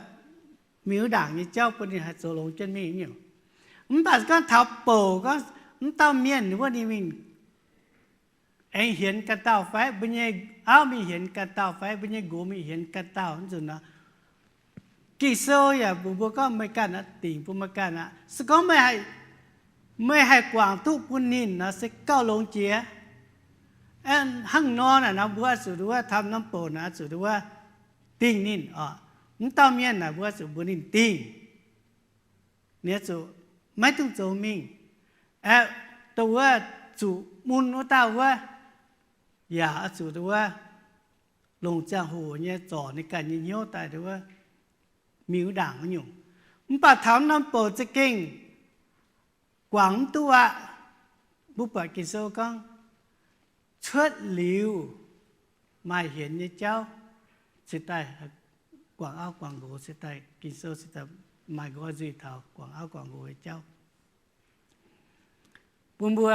miuc ndaangc nyei jauv bun ninh haih zoux longx jienv mingh nyungc. Mv baac gorngv taux bouc gorngv, mv dauh mienh wuov ninh mingh aengx hienx ganh dauh fai mbuo nyei auv mingh hienx ganh dauh fai mbuo nyei nqox mingh hienx ganh dauh nzunc nor, Ging-Sou yaac mbuox mbuo gorngv meih ganh aqv, dingc bun meih ganh aqv. Se gorngv meih haih guangc duqv bun ninh nor se gauh longx jiex. Hnangv nor naaic nor mbuo oix zuqc wuov taux norm bouc naaic oix zuqc wuov dingh ninh oc. Mv dauh mienh naaic mbuo oix zuqc mbuox ninh dingh. Ninh oix zuqc maiv dungx zoux mingh. Aeqv, dongh wuov zuqc mun wuov dauh wuov, yaac oix zuqc wuov longc ziangh hoc nyei zorc ninh ganh nyei hnyouv daaih wuov miuc ndaangc wuov nyungc. Mv baac taux norm bouc za'gengh guangc mv duqv aqv. Mbuo buatc Ging-Sou gorngv, cuotv liuz maaih hienx nyei jauv cingx daaih guangc auv guangc nqox cingx daaih, Ging-Sou cingx daaih maaih nqoi nzuih taux guangc auv guangc nqox nyei jauv. Bun mbuo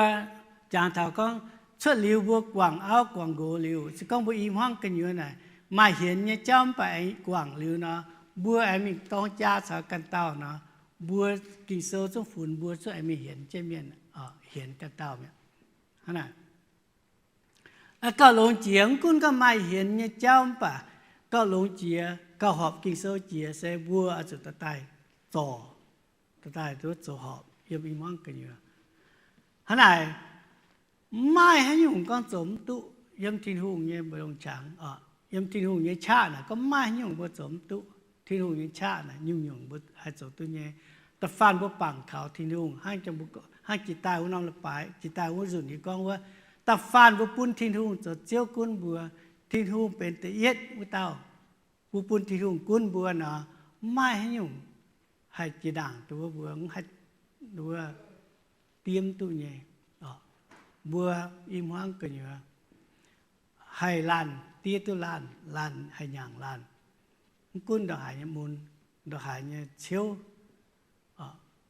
jangx taux gorngv, cuotv liuz mbuo guangc auv guangc nqox liuz, se gorngv mbuo i hmuangv gu'nyuoz naaic maaih hienx nyei jauv mv baac aengx guangc liuz nor, mbuo aengx mingh dorng jaa caux ganh dauh nor, mbuo Ging-Sou zungv funx mbuo zungv aengx mingh hienx jienv mienh, hienx ganh dauh mi'aqv. Hnangv naaic, gauh longx jiex, mv gunv gauh maaih hienx nyei jauv mv baac gauh longx jiex, gauh horpc Ging-Sou jiex se mbuo oix zuqc daaih zorc, daaih duqv zoux horpc yiem i hmuangv gu'nyuoz. Hnangv naaic, mv maaih haaix nyungc gorngv zoux mv duqv yiem Tin-Hungh nyei mbu'ndongx qangx oc. Yiem Tin-Hungh nyei qaqv naaic gorngv mv maaih haaix nyungc mbuo zoux mv duqv. Tin-Hungh nyei qaqv naaic nyungc-nyungc mbuo haih zoux duqv nyei. Da'faanh mbuo bangc kaux Tin-Hungh, hnangv jiex daaih wuov norm leiz-baaix, jiex daaih wuov nzunc yie gorngv wuov, da'faanh mbuo bun Tin-Hungh zoux Ziouv gunv mbuo, Tin-Hungh benx da'yietv wuov dauh, mbuo bun Tin-Hungh gunv mbuo nor, mv maaih haaix nyungc haih jiex ndaangc duqv mbuo, mv haih, wuov, diev duqv nyei. Mbuo i hmuangv gu'nyuoz haih laanh, diev duqv laanh, laanh haih nyaangc laanh. Mv gunv ndongc haaix nyei mun, ndongc haaix nyei ciouv,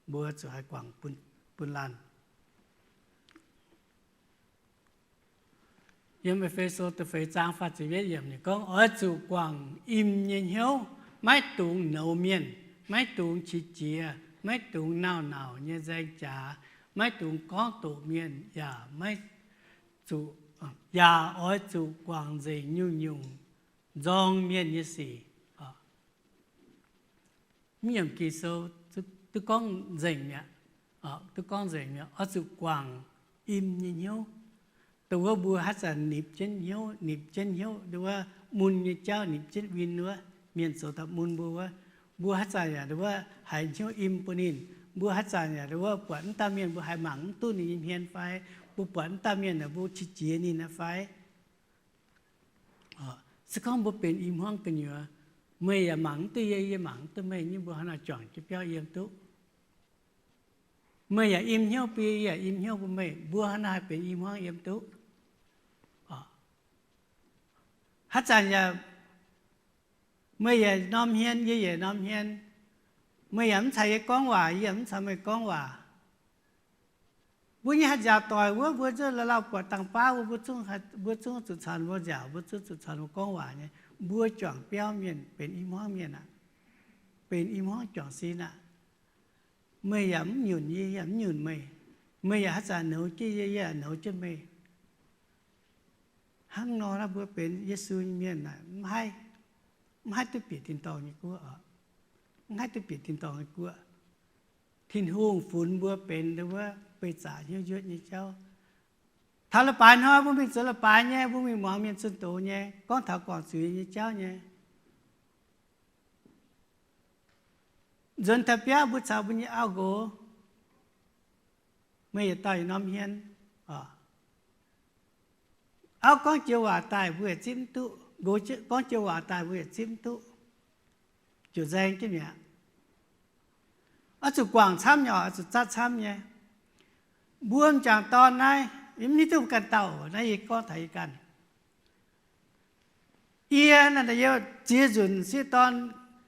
mbuo zuqc haih guangc bun laanh. Yiem E^fe^so da'feix zaang faah ziepc yietv yiemc ninh gorngv, oix zuqc guangc im nyei hnyouv, maiv dungx nouz mienh, maiv dungx qiex jiez, maiv dungx nauc-nauc nyei nzaeng jaax, maiv dungx gorngv doqc mienh, yaac maiv zuqc, yaac oix zuqc guangc nzengc nyungc-nyungc nzorng mienh nyei sic. Mv yiemc Ging-Sou duqv gorngv nzengc mi'aqv. Duqv gorngv nzengc mi'aqv, oix zuqc guangc im nyei hnyouv. Dongh wuov mbuo haaix zanc nipc jienv hnyouv, nipc jienv hnyouv, wuov mun nyei jauv nipc jienv win wuov, mienh zoux daaih mun mbuo wuov, mbuo haaix zanc yaac wuov haiz hnyouv im bun ninh. Mbuo haaix zanc yaac wuov buatc wuov dauh mienh mbuo haiz mangc mv duqv ninh nyei hmien fai, mbuo buatc wuov dauh mienh naaic mbuo qiex jiez ninh fai. Se gorngv mbuo benx i hmuangv gu'nyuoz, meih yaac mangc mv duqv yie, yie mangc mv duqv meih nyei, mbuo hnangv naaic juangc jienv biauv yiem duqv. Meih yaac im hnyouv bun yie, yie yaac im hnyouv bun meih, mbuo hnangv naaic haih benx i hmuangv yiem duqv. Haaix zanc yaac meih yaac norm hmien, yie yaac norm hmien. Meih yaac mv caux yie gorngv waac, yie yaac mv caux meih gorngv waac. Mbuo nyei haih nziaauc doic wuov, mbuo zungv la'lauh buatc dangh baav wuov, mbuo zungv zuqc caux mbuo nziaauc, mbuo zungv zuqc caux mbuo gorngv waac nyei. Mbuo juangc biauv mienh benx i hmuangv mienh aqv. Benx i hmuangv juangc sin aqv. Meih yaac mv nyunc yie, yie yaac mv nyunc meih. Meih yaac haaix zanc nouz jienv yie, yie yaac nouz jienv meih. Hnangv nor naaiv mbuo benx Yesu nyei mienh naaic mv haih, mv haih duqv bieqc tin-dorngh nyei guoqv oc. Mv haih duqv bieqc tin-dorngh nyei guoqv. Tin-Hungh funx mbuo benx wuov beih zaqc hnyouv njuotv nyei jauv. Taux leiz-baaix hnoi mbuo mingh zoux leiz-baaix nyei, mbuo mingh muangx mienh zunh doz nyei, gorngv taux guangc zuiz nyei jauv nyei. Nzuonx taux biauv mbuo caux mbuo nyei auv-nqox, meih yietc dauh yietc norm hmien. Auv gorngv joux waac daaih mbuo yietc zipv mv duqv, nqox gorngv joux waac daaih mbuo yietc zipv mv duqv, ziouc nzaeng jienv mi'aqv. Oix zuqc guangc camv nyei, oix zuqc zatv camv nyei. Mbuo m'jangc dorn naaiv, yie mv hiuv duqv ganh dauh, naaiv yie gorngv taux yie ganh. Yie naaic, yie ziex nzunc sieqv dorn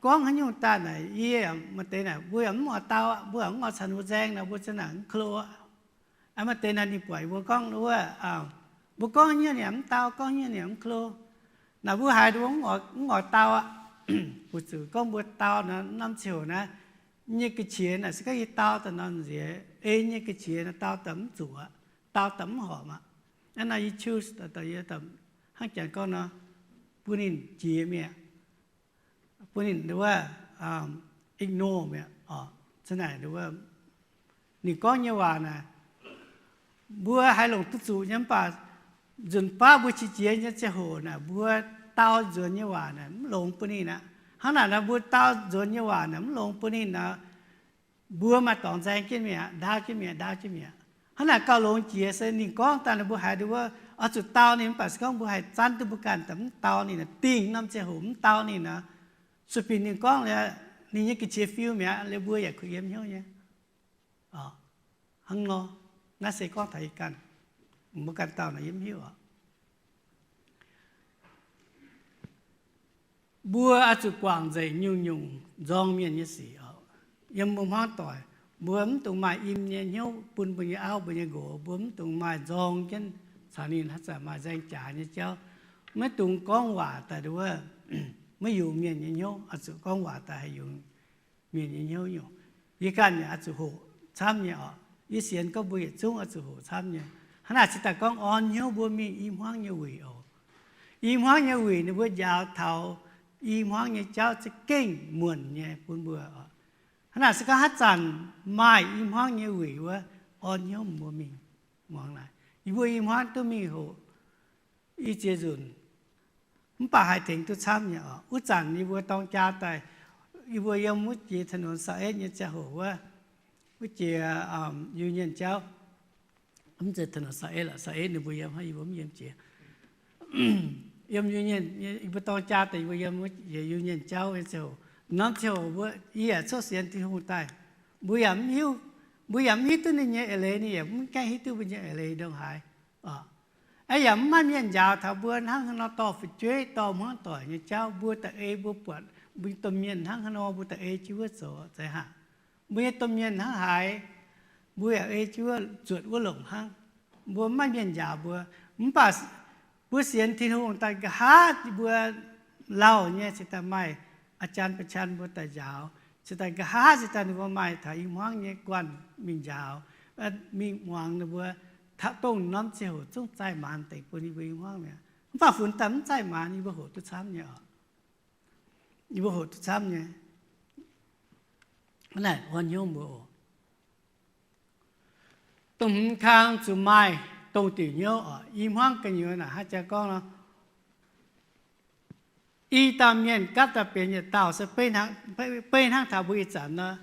gorngv haaix nyungc daaih naaic, yie maaih deix naaic mbuo yaac mv oix dau, mbuo yaac mv oix caux ninh mbuo nzaeng nor, mbuo za'naaic mv klo. Maaih deix naaic ninh buatc mbuo gorngv wuov, mbuo gorngv haaix nyungc ninh yaac mv dau, gorngv haaix nyungc ninh yaac mv klo. Naaic mbuo haiz mbuo mv oix dau aqv. Weic zuqc gorngv mbuo dau nor, norm ziangh hoc naaiv nyei ga'qiex naaic se gorngv yie dau daaih nor nziex, ei nyei ga'qiex naaic dau daaih mv zuqc aqv, dau daaih mv horpc aqv. Hnangv naaiv yie choose, hnangv janx gorngv nor, bun ninh jiex mi'aqv, bun ninh wuov, ignore mi'aqv. Za'naaic ninh gorngv nyei waac naaic, mbuo haiz longc duqv zuqc nyei, mv baac nzunc baav mbuo qiex jiez nyei ziangh hoc naaic, mbuo dau nzuonx nyei waac naaic mv longx bun ninh aqv. Hnangv naaic nor, mbuo dau nzuonx nyei waac naaic mv longx bun ninh nor, mbuo maaih dorngx nzaeng jienv mi'aqv, ndaauv jienv mi'aqv, ndaauv jienv mi'aqv. Hnangv naaic gauh longx jiex se ninh gorngv daaih nor, mbuo haiz duqv wuov oix zuqc dau ninh, mv baac se gorngv mbuo haih zanv duqv mbuo ganh daaih mv dau ninh, dingh norm ziangh hoc mv dau ninh nor, sueih binc ninh gorngv liuz, ninh nyei ga'qiex fiu mi'aqv liuz, mbuo yaac kuh yiem hnyouv nyei. Hnangv nor, naaiv se gorngv taux yie ganh, mbuo ganh dauh nor yie mv hiuv oc. Mbuo oix zuqc guangc nzengc nyungc-nyungc nzorng mienh nyei sic oc. yiem mbuo hmuangv doic, mbuo mv dungx maaih im nyei hnyouv bun mbuo nyei auv mbuo nyei nqox. Mbuo mv dungx maaih nzorng jienv caux ninh haaix zanc maaih nzaeng jaax nyei jauv. Maiv dungx gorngv waac daaih wuov maiv yungz mienh nyei hnyouv, oix zuqc gorngv waac daaih haih yungz mienh nyei hnyouv nyungc. Yie ganh yaac oix zuqc hoqc camv nyei oc. Yie sienx gorngv mbuo yietc zungv oix zuqc hoqc camv nyei. Hnangv naaic cingx daaih gorngv orn hnyouv mbuo mingh i hmuangv nyei wuic oc. I hmuangv nyei wuic ninh mbuo njaaux taux i hmuangv nyei jauv za'gengh muonc nyei bun mbuo oc. Hnangv naaic se gorngv haaix zanc maaih i hmuangv nyei wuic wuov, orn hnyouv mbuo mingh muangx naaic. Yie mbuo i hmuangv duqv mingh hoqc i ziex nzunc, mv baac haih tengx duqv camv nyei oc. Wuov zanc yie mbuo dorng jaa daaih, yie mbuo yiem wuov jiex ถนนซอยเอส nyei ziangh hoc wuov, wuov jiex Union Jauv, mv zeiz ถนนซอยเอส lorqc, ซอยเอส ninh mbuo yiem, yie mbuo mv yiem jiex. Yiem Union, yie mbuo dorng jaa daaih yie mbuo yiem wuov jiex Union Jauv nyei ziangh hoc, norm ziangh hoc mbuo, yie yaac cuotv sienx Tin-Hungh daaih, mbuo yaac mv hiuv, mbuo yaac mv hiuv duqv ninh nyei eix leiz, ninh yaac mv gaengh hiuv duqv mbuo nyei eix leiz ndongc haaix. Aeqv, yaac mv maaih mienh njaaux taux mbuo hnangv haaix nor dorh fu'jueiv, dorh hmuangv doic nyei jauv. Mbuo da'eix mbuo buatc mbuo nyei domh mienh hnangv haaix nor, mbuo da'eix jienv wuov zoux zeiz haic. Mbuo nyei domh mienh hnangv haaix, mbuo yaac ei jienv wuov zuotc wuov longc hnangv. Mbuo mv maaih mienh njaaux mbuo, mv baac mbuo sienx Tin-Hungh daaih nqa'haav mbuo lauh nyei cingx daaih maaih อาจารย์ ประชัน mbuo daaih njaaux, cingx daaih nqa'haav cingx daaih ninh mbuo maaih taux i hmuangv nyei guanh mingh njaaux, mingh muangx ninh mbuo, dongh norm ziangh hoc zungv zaih maanz deix bun yie mbuo i hmuangv mi'aqv. Mv baac funx daaih mv zaih maanz yie mbuo hoqc duqv camv nyei oc. Yie mbuo hoqc duqv camv nyei. Naaic orn hnyouv mbuo oc. Dongh hmz kang zuqc maaih dongh diuc hnyouv oc. I hmuangv gu'nyuoz naaic hnangv jaa gorngv nor, i dauh mienh gapv daaih benx yietc dauh se beiv hnangv taux mbuo ih zanc nor,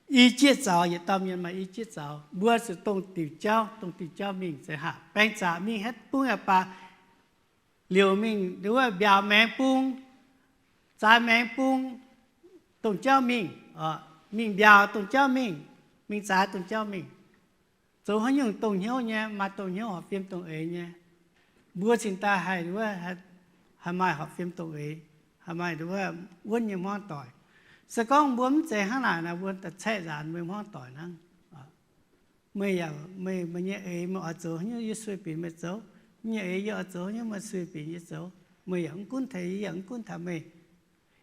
i jieqv zaux, yietc dauh mienh maaih i jieqv zaux. Mbuo zuqc dongh diuc jauv, dongh diuc jauv mingh zeiz haic. Baeng zaqc mingh haaix bung yaac baac, liouc mingh nduov mbiaauc maengx bung, zaaix maengx bung, dongh jauv mingh, mingh mbiaauc dongh jauv mingh, mingh zaaix dongh jauv mingh. Zoux haaix nyungc dongh hnyouv nyei, maaih dongh hnyouv horpc fim dongh eix nyei. Mbuo cingx daaih haih, haih maaih horpc fim dongh eix, haih maaih wuonv nyei hmuangv doic. Se gorngv mbuo mv zeiz hnangv naaic nor, mbuo da'caeqv nzaanx meih hmuangv doic hnangv. Meih yaac, meih, meih nyei eix meih oix zoux haaix nyungc yie sueih binc meih zoux, yie nyei eix yie oix zoux haaix nyungc meih sueih binc yie zoux. Meih yaac mv gunv taux yie, yie yaac mv gunv taux meih.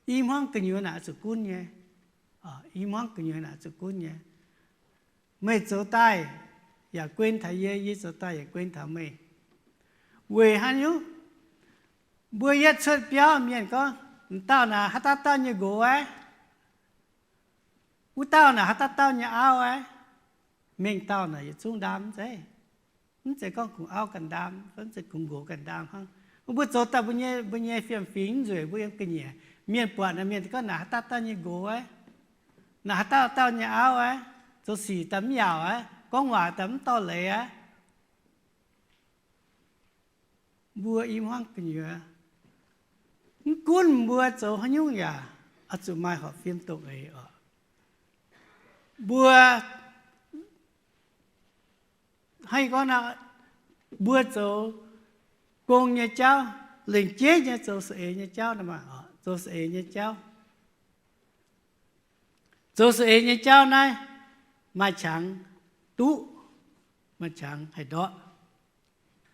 I hmuangv gu'nyuoz naaic zuqc gunv nyei. I hmuangv gu'nyuoz naaic zuqc gunv nyei. Meih zoux daaih yaac guen taux yie, yie zoux daaih yaac guen taux meih. Weic haaix nyungc? Mbuo yietv cuotv biauv mienh gorngv, m'dauh naaic haaix dauh dauh nyei nqox aqv? Wuov dauh naaic haaix dauh dauh nyei auv aqv? Mengh dauh naaic yietc zungv ndaam mv zeiz. Mv zeiz gorngv kungx auv ganh ndaam, mv zeiz kungx nqox ganh ndaam hnangv. Mbuo zoux daaih mbuo nyei, mbuo nyei fiem-fingx nzueic, mbuo yiem ga'nyiec, mienh buatc naaic mienh gorngv naaic haaix dauh dauh nyei nqox aqv, naaic haaix dauh dauh nyei auv aqv, zoux sic daaih mv yaauc aqv, gorngv waac daaih mv dorh leiz aqv. Mbuo i hmuangv gu'nyuoz, mv gunv mbuo zoux haaix nyungc yaac oix zuqc maaih horpc fim dongh eix oc. Mbuo hnangv gorngv nor, mbuo zoux gong nyei jauv, lengc jeiv nyei zoux saeng-eix nyei jauv, zoux saeng-eix nyei jauv. Zoux saeng-eix nyei jauv naaiv maaih qangx duqv, maaih qangx haih ndortv.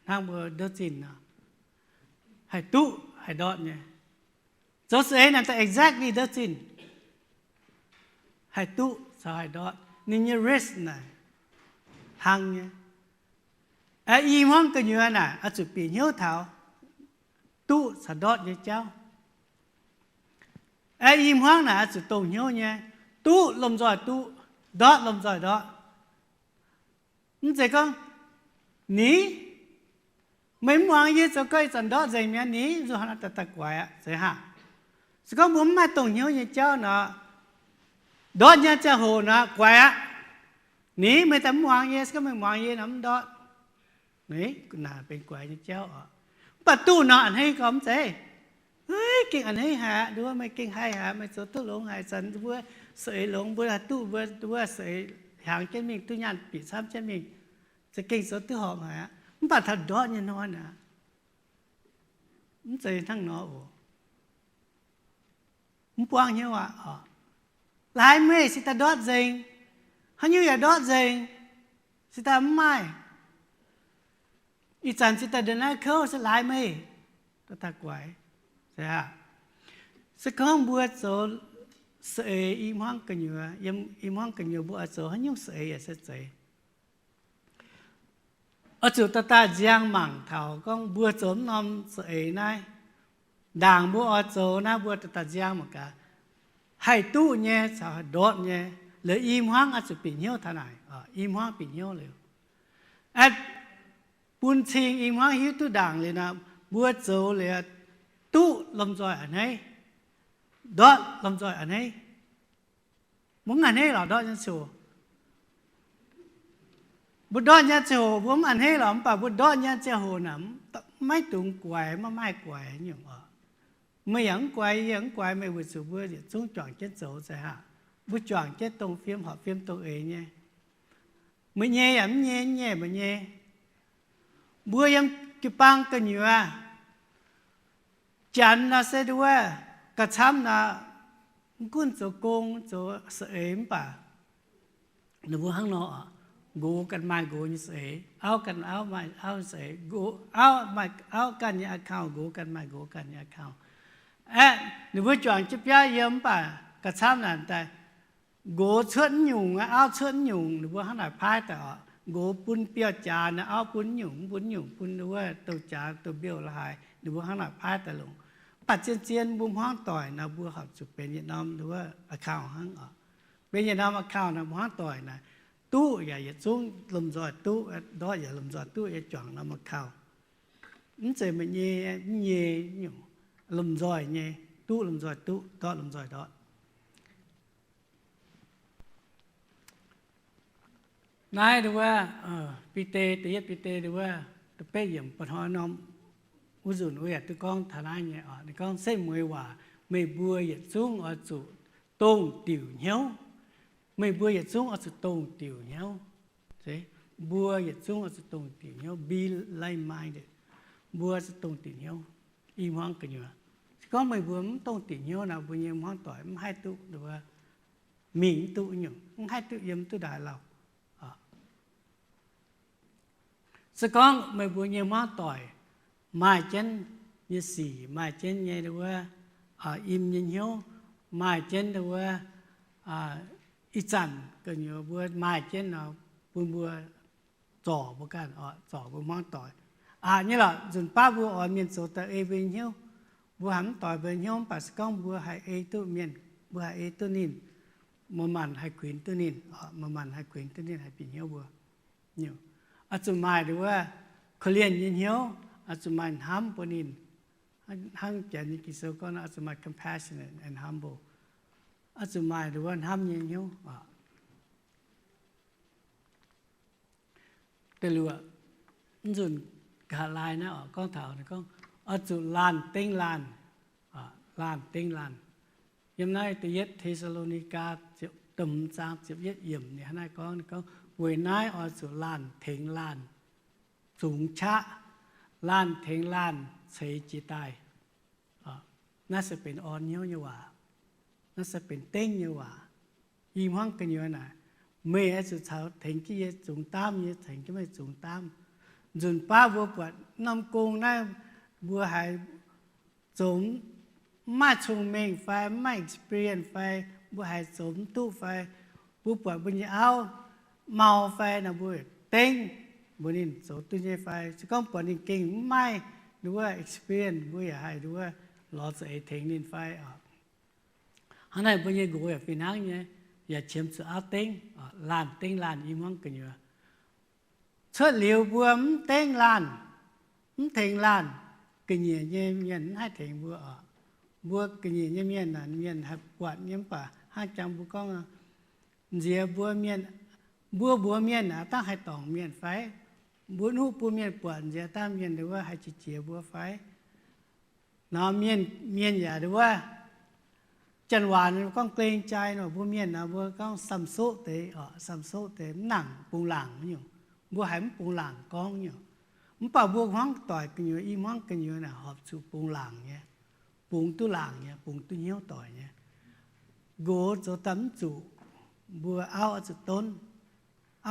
Hnangv mbuo ndouv zinh nor, haih duqv haih ndortv nyei. Zoux saeng-eix naaic daaih exactly ndouv zinh, haih duqv caux haih ndortv. Ninh nyei risk naaic hlang nyei. Aeqv, i hmuangv gu'nyuoz naaic oix zuqc bieqc hnyouv taux duqv caux ndortv nyei jauv. Aeqv, i hmuangv naaic oix zuqc dongh hnyouv nyei, duqv lomh nzoih duqv, ndortv lomh nzoih ndortv. Mv zeiz gorngv, Ni, meih mv muangx yie zoux gau ih zanc ndortv nzengc mi'aqv ni, nzuqc hnangv naaiv daaih guaix aqv, zeiz hnangv. Se gorngv mbuo mv maaih dongh hnyouv nyei jauv nor, ndortv nyei ziangh hoc nor guaix aqv. Ni, meih daaih mv muangx yie, se gorngv meih muangx yie nor mv ndortv. Ni, naaic benx guaix nyei jauv oc. Mv baac duqv nor a'hneiv gormx mv zeiz. Aav, gengh a'hneiv haic aqv, nduov meih gengh haih haic aqv, meih zoux duqv longx haic, zanc mbuo saeng-eix longx, mbuo haih duqv, mbuo, mbuo saeng-eix hiaangx jienv mingh, duqv nyaanh bieqc camv jienv mingh, za'gengh zoux duqv horpc haic aqv. Mv baac taux ndortv nyei hnoi naaic, mv zeiz hnangv nor oc. Mv buangv hnyouv aqv oc. Laaix meih se daaih ndortv nzengc. Haaix nyungc yaac ndortv nzengc, se daaih mv maaih. Ih zanc se daaih ndongc naaiv kouv se laaix meih daaih guaix. Se gorngv mbuo zoux saeng-eix i hmuangv gu'nyuoz, yiem i hmuangv gu'nyuoz mbuo oix zoux haaix nyungc saeng-eix yaac se zeiz. Oix zuqc daaih daaih nziang mangc taux gorngv mbuo zoux mv norm saeng-eix naaiv, ndaangc mbuo oix zoux naaiv mbuo daaih daaih nziang mangc gaax, haih duqv nyei caux haih ndortv nyei. Liuz i hmuangv oix zuqc bieqc hnyouv taux naaic, i hmuangv bieqc hnyouv liuz, aeqv, bun cing i hmuangv hiuv duqv ndaangc liuz nor, mbuo zoux liuz duqv lomh nzoih a'hneiv, ndortv lomh nzoih a'hneiv. Mbuo mv a'hneiv lorz ndortv nyei ziangh hoc. Mbuo ndortv nyei ziangh hoc mbuo mv a'hneiv lorz, mv baac mbuo ndortv nyei ziangh hoc naaic maiv dungx guaix, maiv maaih guaix nyungc oc. Meih yaac mv guaix, yie yaac mv guaix meih weic zuqc mbuo yietc zungv juangc jienv zoux za'haav. Mbuo juangc jienv dongh fiem horpc fiem dongh eix nyei. Meih nyei yaac mv nyei, mv nyei meih nyei. Mbuo yiem jiu-baang gu'nyuoz, janx nor se nduov, gauh camv nor, mv gunv zoux gong zoux saeng-eix mv baac ninh mbuo hnangv nor, nqox ganh maaih nqox nyei saeng-eix, auv ganh auv maaih auv nyei saeng-eix, auv maaih auv ganh nyei account, nqox ganh maaih nqox ganh nyei account. Aeqv, ninh mbuo juangc jienv biauv yiem mv baac gauh camv naaic daaih nqox cuotv nyungc, auv cuotv nyungc, ninh mbuo hnangv naaic paaiv daaih oc. Nqox bun biauv-jaax nor, auv bun nyungc, mv bun nyungc, bun wuov douh jaax douh mbiouh la'haaix, ninh mbuo hnangv naaic paaiv daaih longc. Mv baac zien-zien mbuo hmuangv doic nor, mbuo horpc zuqc benx yietc norm wuov account hnangv oc. Benx yietc norm account nor, mbuo hmuangv doic naaic, duqv yaac yietc zungv lomh nzoih duqv, ndortv yaac lomh nzoih duqv, yaac juangc norm account. Mv zeiz meih nyei, mv nyei nyungc, lomh nzoih nyei, duqv lomh nzoih duqv, ndortv lomh nzoih ndortv. Naaiv nduov, Bide, da'yietv Bide nduov, da'betv yiemc, ba'hnoi norm wuov nzunc wuov yaac duqv gorngv taux naaiv nyei oc. Ninh gorngv, setv mueiz waac, meih mbuo yietc zungv oix zuqc dongh diuc hnyouv. Meih mbuo yietc zungv oix zuqc dongh diuc hnyouv. Mbuo yietc zungv oix zuqc dongh diuc hnyouv, be like-minded. Mbuo zuqc dongh diuc hnyouv i hmuangv gu'nyuoz. Se gorngv meih mbuo mv dongh diuc hnyouv nor, mbuo nyei hmuangv doic mv haih duqv nduov, mingh mv duqv nyungc, mv haih duqv yiem duqv ndaix lauh. Se gorngv meih mbuo nyei hmuangv doic maaih jienv nyei sic, maaih jienv nyei nduov, im nyei hnyouv, maaih jienv nduov, ih zanc gu'nyuoz mbuo maaih jienv nor, bun mbuo zorc mbuo ganh oc, zorc mbuo hmuangv doic. Aqc nyei lorqc, nzunc baav mbuo oix mienh zoux daaih ei mbuo nyei hnyouv. Mbuo haih mv doix mbuo nyei hnyouv, mv baac se gorngv mbuo haih ei duqv mienh, mbuo haih ei duqv ninh, maaih maanc haih kuinx duqv ninh, maaih maanc haih kuinx duqv ninh haih bieqc hnyouv mbuo. Oix zuqc maaih nduov, korv-lienh nyei hnyouv, oix zuqc maaih hnamv bun ninh, hnangv janx nyei Ging-Sou gorngv, oix zuqc maaih compassionate and humble. Oix zuqc maaih nduov hnamv nyei hnyouv. Da'luoqc, mv nzunc nqa'haav laai naaiv oix gorngv taux, gorngv oix zuqc laanh dengv laanh, laanh dengv laanh. Yiem naaiv da'yietv Te^saa^lo^ni^gaa domh zaang ziepc yietv yiemc ninh hnangv naaiv gorngv, gorngv weic naaiv oix zuqc laanh tengx laanh zungx qaqv, laanh tengx laanh ceix jiez daaih. Naaiv se benx orn hnyouv nyei waac. Naaiv se benx dengv nyei waac. I hmuangv gu'nyuoz naaic, meih oix zuqc caux tengx jienv yie zungx daamv, yie tengx jienv meih zungx daamv. Nzunc baav mbuo buatc norm gong naaiv, mbuo haiz zoux mv maaih cong-mengh fai mv maaih experience fai mbuo haiz zoux mv duqv fai mbuo buatc mbuo nyei auv mau fai nor mbuo dengv mbuox ninh zoux duqv nyei fai. Se gorngv buatc ninh gengh mv maaih nduov experience, mbuo yaac haih nduov lorz za'eix tengx ninh fai oc. Hnangv naaiv mbuo nyei nqox yaac fih hnangv nyei, yaac qiemx zuqc auv dengv, laanh dengv laanh i hmuangv gu'nyuoz. Cuotv liuz mbuo mv dengv laanh, mv tengx laanh, ga'nyiec nyei mienh mv haih tengx mbuo oc. Mbuo ga'nyiec nyei mienh, mienh haih buatc nyei, mv baac hnangv jangx mbuo gorngv, nziex mbuo mienh, mbuo mbuox mienh aqv, dangh haih dorngc mienh fai? Mbuo nuqv bun mienh buatc nziex dangh mienh wuov haih qiex jiez mbuo fai? Nor mienh, mienh yaac wuov, janx waac gorngv เกรงใจ nor, mbuo mienh nor mbuo gorngv samx soqv deix oc, samx soqv deix, mv nangc bungx laangc nyungc. Mbuo haiz mv bungx laangc gorngv nyungc. Mv baac mbuo hmuangv doic gu'nyuoz, i hmuangv gu'nyuoz naaic horpc zuqc bungx laangc nyei, bungx duqv laangc nyei, bungx duqv hnyouv doic nyei. nqox zoux daaih mv zuqc, mbuo auv oix zuqc donv.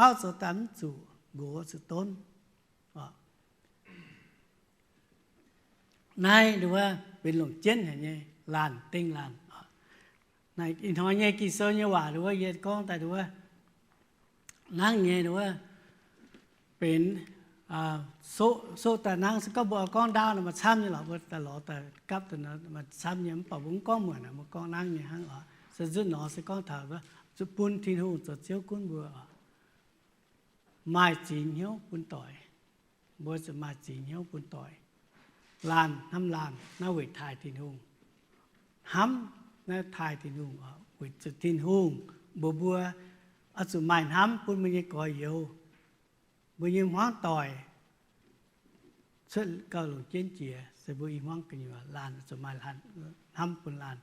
Auv zoux daaih mv zuqc, nqox oix zuqc donv. Naaiv nduov benx longc jienv haic nyei laanh, dengv laanh. Ih hnoi nyei Ging-Sou nyei waac nduov yie gorngv daaih nduov nangv nyei nduov benx soqv daaih nangv. Se gorngv mbuo oix gorngv ndaauv nor maaih camv nyei lorqc, mbuo daaih lorz daaih gapv daaih maaih camv nyei, mv baac mbuo mv gorngv muonc aqv, mbuo gorngv nangv nyei hnangv oc. Se nzunc nor se gorngv taux zuqc bun Tin-Hungh zoux Ziouv gunv mbuo oc. Maaih zingx hnyouv bun doic. Mbuo zuqc maaih zingx hnyouv bun doic. Laanh, hnamv laanh naaiv weic taaih Tin-Hungh. Hnamv naaiv taaih Tin-Hungh, weic zuqc Tin-Hungh mbuox mbuo oix zuqc maaih hnamv bun mbuo nyei gorx-youz, mbuo nyei hmuangv doic cuotv gauh longc jienv jiex, se mbuo i hmuangv gu'nyuoz laanh zuqc maaih hnamv bun laanh.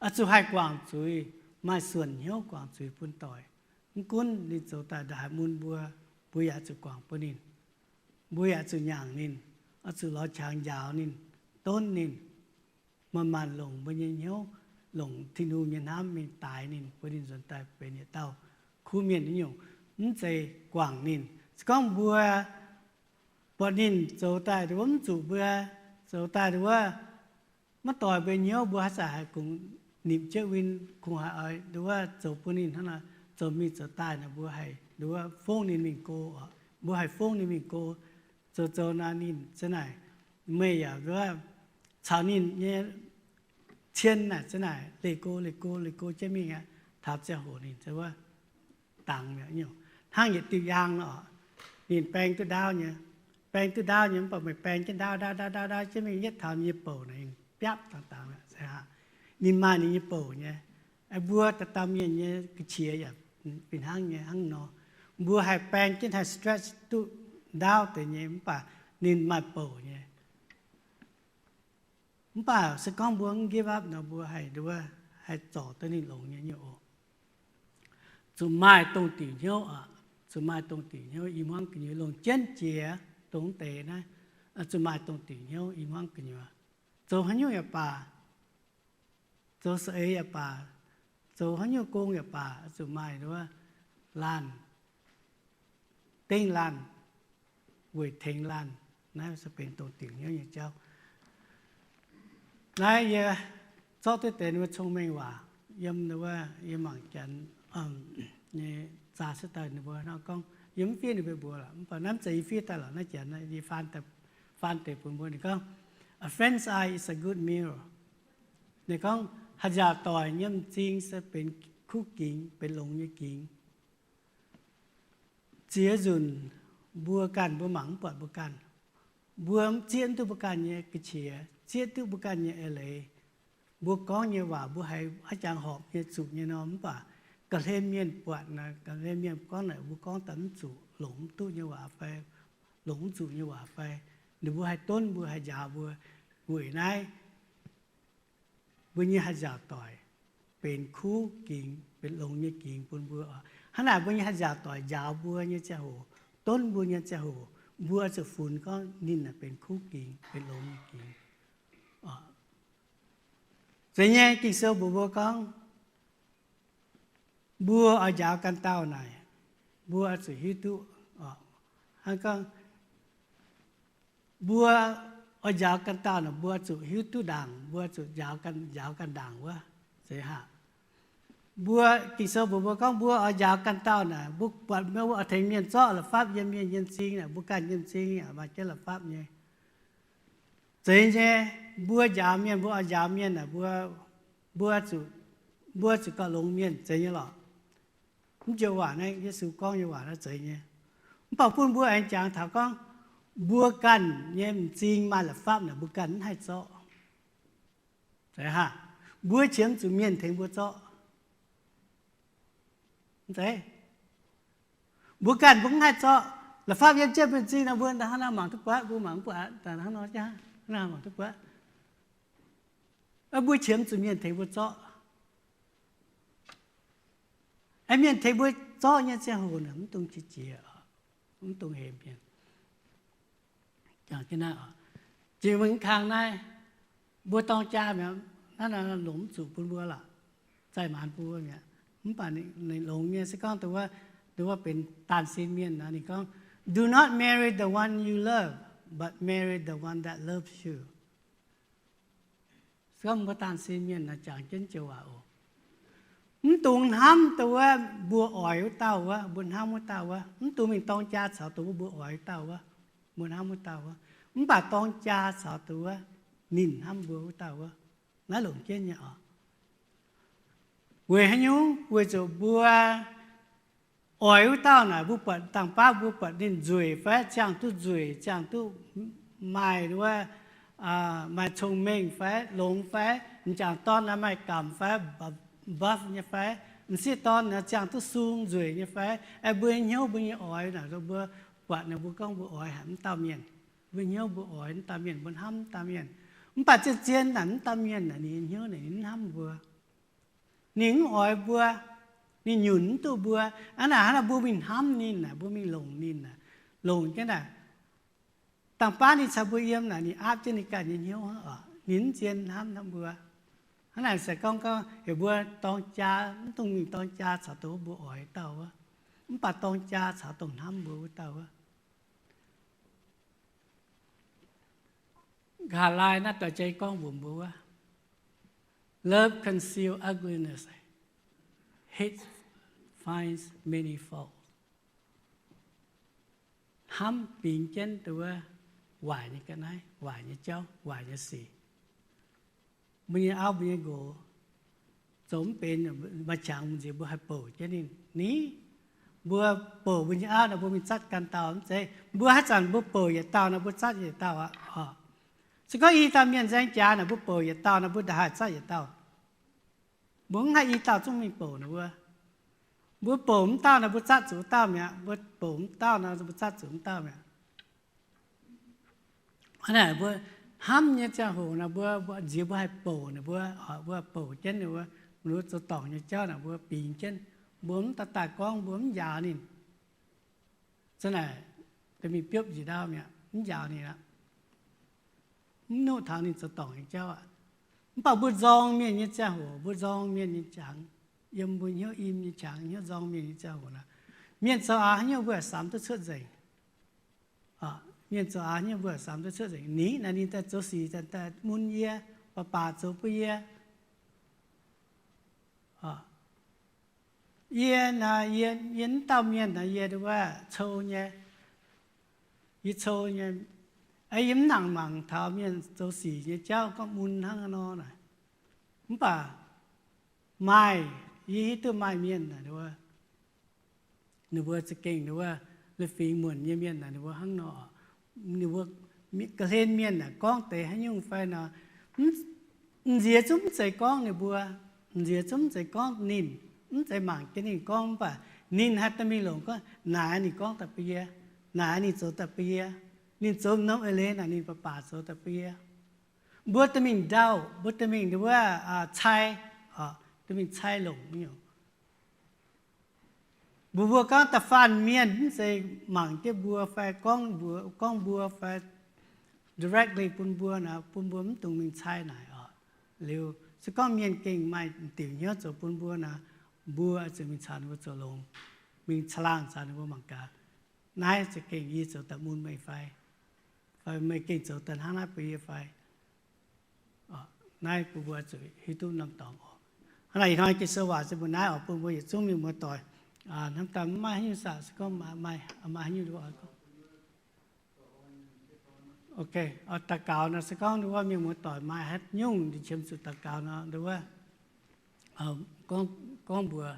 Oix zuqc haih guangc zuiz, maaih suonc hnyouv guangc zuiz bun doic. Mv gunv ninh zoux daaih ndaaih haaix mun mbuo, mbuo yaac zuqc guangc bun ninh. Mbuo yaac zuqc nyaangc ninh, oix zuqc lorz qangx njaaux ninh, donv ninh, manc-manc longc mbuo nyei hnyouv, longc Tin-Hungh nyei hnamv mingh daaix ninh, bun ninh nzuonx daaih benx yietc dauh kuv mienh nyungc, mv zeiz guangc ninh. Se gorngv mbuo buatc ninh zoux daaih nduov mv zuqc mbuo, zoux daaih nduov maiv doix mbuo hnyouv, mbuo haaix zanc haih kungx nimc jienv win, kungx haih oix nduov zoux bun ninh hnangv nor, zoux mingh zoux daaih nor mbuo haih nduov fongv ninh mingh go oc. Mbuo haih fongv ninh mingh go, zoux zoux nor ninh za'naaic, meih yaac nduov caux ninh nyei cien naaic za'naaic leih go leih go leih go jienv mingh aqv, taux ziangh hoc ninh wuov dangx mi'aqv. Hnangv yietc diuh yaang nor, ninh baeng duqv ndaauv nyei, baeng duqv ndaauv nyei, mv baac meih baeng jienv ndaauv ndaauv ndaauv ndaauv jienv mingh yietv taux ninh nyei bouc naaic biapv dangx dangx aqv. Ninh maaih ninh nyei bouc nyei. Mbuo da'damh mienh nyei ga'qiex yaac fih hnangv nyei hnangv nor. Mbuo haih baeng jienv haih stretch duqv ndaauv deix nyei, mv baac ninh maaih bouc nyei. Mv baac se gorngv mbuo mv give up nor, mbuo haih nduov, haih zorc duqv ninh longx nyei nyungc oc. Zuqc maaih dongh diuc hnyouv oc. Zuqc maaih dongh diuc hnyouv i hmuangv gu'nyuoz longc jienv jiex dongh deix naaiv. Zuqc maaih dongh diuc hnyouv i hmuangv gu'nyuoz. Zoux haaix nyungc yaac baac, zoux saeng-eix yaac baac, zoux haaix nyungc gong yaac baac, zuqc maaih nduov laanh, dengv laanh, weic tengx laanh. Naaiv se benx dongh diuc hnyouv nyei jauv. Naaiv yie zorqv duqv deix ninh mbuo cong-mengh waac yiem wuov, yie mangc Janx nyei zaa se daaih ninh mbuo nor gorngv, yie mv fiev ninh mbuo mbuox lorqc, mv baac naaiv zeiz yie fiev daaih lorqc naaiv Janx, yie faan deix bun mbuo. Ninh gorngv, A friend's eye is a good mirror. Ninh gorngv haaix njaaux doic nyei m'zing se benx kuv gingx, benx longx nyei gingx. Ziex nzunc mbuo ganh mbuo mangc mv buatc mbuo ganh. Mbuo zieqv mv duqv mbuo ganh nyei ga'qiex, zieqv duqv mbuo ganh nyei eix leiz. Mbuo gorngv nyei waac mbuo haiz a'jangx horpc nyei, zuqc nyei nor, mv baac ga'hlen mienh buatc naaic, ga'hlen mienh gorngv naaic, mbuo gorngv daaih mv zuqc, longc mv duqv nyei waac fai longc mv zuqc nyei waac fai, ninh mbuo haih donv mbuo, haih njaaux mbuo. Weic naaiv mbuo nyei haih njaaux doic benx kuv gingx, benx longx nyei gingx bun mbuo oc. Hnangv naaic mbuo nyei haih njaaux doic njaaux mbuo nyei ziangh hoc, donv mbuo nyei ziangh hoc, mbuo zuqc funx gorngv ninh naaic benx kuv gingx, benx longx nyei gingx. Zeiz nyei, Ging-Sou mbuox mbuo gorngv, mbuo oix njaaux ganh dauh naaic, mbuo oix zuqc hiuv duqv, hnangv gorngv mbuo oix njaaux ganh dauh naaic, mbuo zuqc hiuv duqv ndaangc, mbuo zuqc njaaux ganh, njaaux ganh ndaangc wuov. Zeiz haic. Mbuo, Ging-Sou mbuox mbuo gorngv mbuo oix njaaux ganh dauh naaic, mbuo buatc mbuo oix tengx mienh zorqv la'fapv yiem mienh nyei m'zing naaic, mbuo ganh nyei m'zing yaac maaih jienv la'fapv nyei. Zeiz nyei, mbuo njaaux mienh, mbuo oix njaaux mienh naaic, mbuo, mbuo zuqc, mbuo zuqc gauh longx mienh, zeiz nyei lorqc. Mv joux waac naaiv, Yesu gorngv nyei waac naaiv zeiz nyei. Mv baac bun mbuo aengx jangx taux gorngv, mbuo ganh nyei m'zing maaih la'fapv naaic, mbuo ganh mv haih zorqv. Zeiz haic. Mbuo qiemx zuqc mienh tengx mbuo zorqv. Mv zeiz. Mbuo ganh mbuo mv haih zorqv. La'fapv yiem jienv mienh m'zing nor, mbuo hnangv naaiv mangc duqv buatc, mbuo mangc mv buatc, hnangv nor, hnangv naaiv mangc duqv buatc. Mbuo qiemx zuqc mienh tengx mbuo zorqv. Aengx mienh tengx mbuo zorqv nyei ziangh hoc naaic, mv dungx qiex jiez, mv dungx hemx mienh. Jiex mingh kang naaiv, mbuo dorng jaa mi'aqv, naaiv longc mv zuqc bun mbuo lorqc. zaih maanz bun mbuo mi'aqv. Mv baac ninh longx nyei se gorngv dongh wuov, dongh wuov benx daanh sin mienh nor, ninh gorngv, Do not marry the one you love, but marry the one that loves you. Se gorngv mbuo daanh sin mienh naaic jangx jienv joux waac oc. Mv dungx hnamv dongh wuov mbuo oix wuov dauh wuov, mbuo hnamv wuov dauh wuov. Mv dungx mingh dorng jaa caux dongh wuov mbuo oix wuov dauh wuov, mbuo hnamv wuov dauh wuov. Mv baac dorng jaa caux dongh wuov ninh hnamv mbuo wuov dauh wuov. Naaiv longc jienv nyei oc. Weic haaix nyungc? Weic zuqc mbuo oix wuov dauh naaic, mbuo buatc dangh baav mbuo buatc ninh nzueic fai, ziangh duqv nzueic, ziangh duqv maaih wuov, maaih cong-mengh fai, longx fai, m'jangc dorn naaic maaih gamh fai, buff nyei fai, m'sieqv dorn naaic ziangh duqv sung nzueic nyei fai, aeqv, mbuo nyei hnyouv, mbuo nyei oix naaic, mbuo buatc naaic, mbuo gorngv mbuo oix haic wuov dauh mienh. Mbuo hnyouv mbuo oix wuov dauh mienh, mbuo hnamv wuov dauh mienh. Mv baac zien-zien naaic wuov dauh mienh naaic ninh nyei hnyouv naaic ninh mv hnamv mbuo. Ninh mv oix mbuo. Ninh nyunc mv duqv mbuo. Hnangv naaic, hnangv naaic mbuo mingh hnamv ninh naaic, mbuo mingh longc ninh naaic, longc jienv naaic, dangh baav ninh caux mbuo yiem naaic, ninh aapv jienv ninh ganh nyei hnyouv hnangv oc. Ninh mv zien hnamv hnamv mbuo. Hnangv naaic se gorngv, gorngv heuc mbuo dorng jaa, mv dungx mingh dorng jaa caux dongh wuov mbuo oix dauh wuov, mv baac dorng jaa caux dongh hnamv mbuo wuov dauh wuov. Nqa'haav laai naaiv doix-jei gorngv mbuox mbuo wuov, Love conceals ugliness, hate finds many faults. Hnamv bingx jienv dongh wuov waaic nyei ga'naaiv, waaic nyei jauv, waaic nyei sic. Mbuo nyei auv, mbuo nyei nqox zoux mv benx, maaih qangx nziex mbuo haih bouc jienv ninh. Ni, mbuo bouc mbuo nyei auv nor, mbuo mingh zatv ganh dauh mv zeiz. Mbuo haaix zanc mbuo bouc yietc dauh nor, mbuo zatv yietc dauh aqv. Se gorngv i dauh mienh nzaeng jaax naaic, mbuo bouc yietc dauh nor, mbuo ndaaih haih zatv yietc dauh. Mbuo mv haih i dauh zungv mingh bouc ninh mbuo. Mbuo bouc mv dauh nor, mbuo zatv zuqc wuov dauh mi'aqv. Mbuo bouc mv dauh nor, mbuo zatv zuqc mv dauh mi'aqv. Hnangv naaic mbuo hnamv nyei ziangh hoc naaic, mbuo, mbuo nziex mbuo haih bouc ninh mbuo, mbuo bouc jienv ninh mbuo, mbuo zoux dorngc nyei jauv naaic mbuo bingx jienv, mbuo mv daaih daaih gorngv, mbuo mv njaaux ninh. Zanc naaic, da'mingh biopv njiec ndau mi'aqv, mv njaaux ninh aqv. Mv nuqv taux ninh zoux dorngc nyei jauv aqv. Mv baac mbuo nzorng mienh nyei ziangh hoc, mbuo nzorng mienh nyei qangx, yiem mbuo hnyouv im nyei qangx, hnyouv nzorng mienh nyei ziangh hoc naaic, mienh zoux aqc haaix nyungc mbuo samx duqv cuotv nzengc. Mienh zoux aqc haaix nyungc mbuo samx duqv cuotv nzengc. Ninh naaic ninh daaih zoux sic daaih mun yie, baac baac zoux bun yie. Yie naaic, yie, yie mv dauh mienh naaic, yie wuov cou nyei, yie cou nyei, yie mv nangc mangc taux mienh zoux sic nyei jauv gorngv mun hnangv nor naaic. Mv baac maaih, yie hiuv duqv maaih mienh naaic, ninh mbuo za'gengh ninh mbuo leiz-fingx muonc nyei mienh naaic, ninh mbuo hnangv nor. Ninh mbuo ga'hlen mienh naaic gorngv deix haaix nyungc fai nor, m'nziex zungv mv zeiz gorngv ninh mbuo, m'nziex zungv mv zeiz gorngv ninh, mv zeiz mangc jienv ninh gorngv, mv baac ninh haih dorh mingh longc gorngv naaic ninh gorngv daaih bun yie, naaic ninh zoux daaih bun yie, ninh zoux norm eix leiz naaic ninh baac baac zoux daaih bun yie. Mbuo dorh mingh ndauh, mbuo dorh mingh wuov cai, dorh mingh cai longc nyei. Mbuox mbuo gorngv da'faanh mienh mv zeiz mangc jienv mbuo fai gorngv mbuo, gorngv mbuo fai directly bun mbuo naaic, bun mbuo mv dungx mingh cai naaic oc. Liuz se gorngv mienh gengh maaih diuc hnyouv zoux bun mbuo naaic, mbuo zuqc mingh caux ninh mbuo zoux longx, mingh caangh laangh caux ninh mbuo mangc gaax, naaiv za'gengh yie zoux daaih mun meih fai, fai meih gengh zoux daaih hnangv naaiv bun yie fai. Naaiv bun mbuo zuqc hiuv duqv norm dorngx oc. Hnangv naaic ih hnoi Ging-Sou waac se mbuo naaiv oc, bun mbuo yietc zungv mienh muoz-doic hnamv daaih mv maaih haaix nyungc saqc, se gorngv maaih haaix nyungc, daux gaux nor, se gorngv wuov mienh muoz-doic maaih haaix nyungc ninh qiemx zuqc daux gaux nor, wuov gorngv mbuox,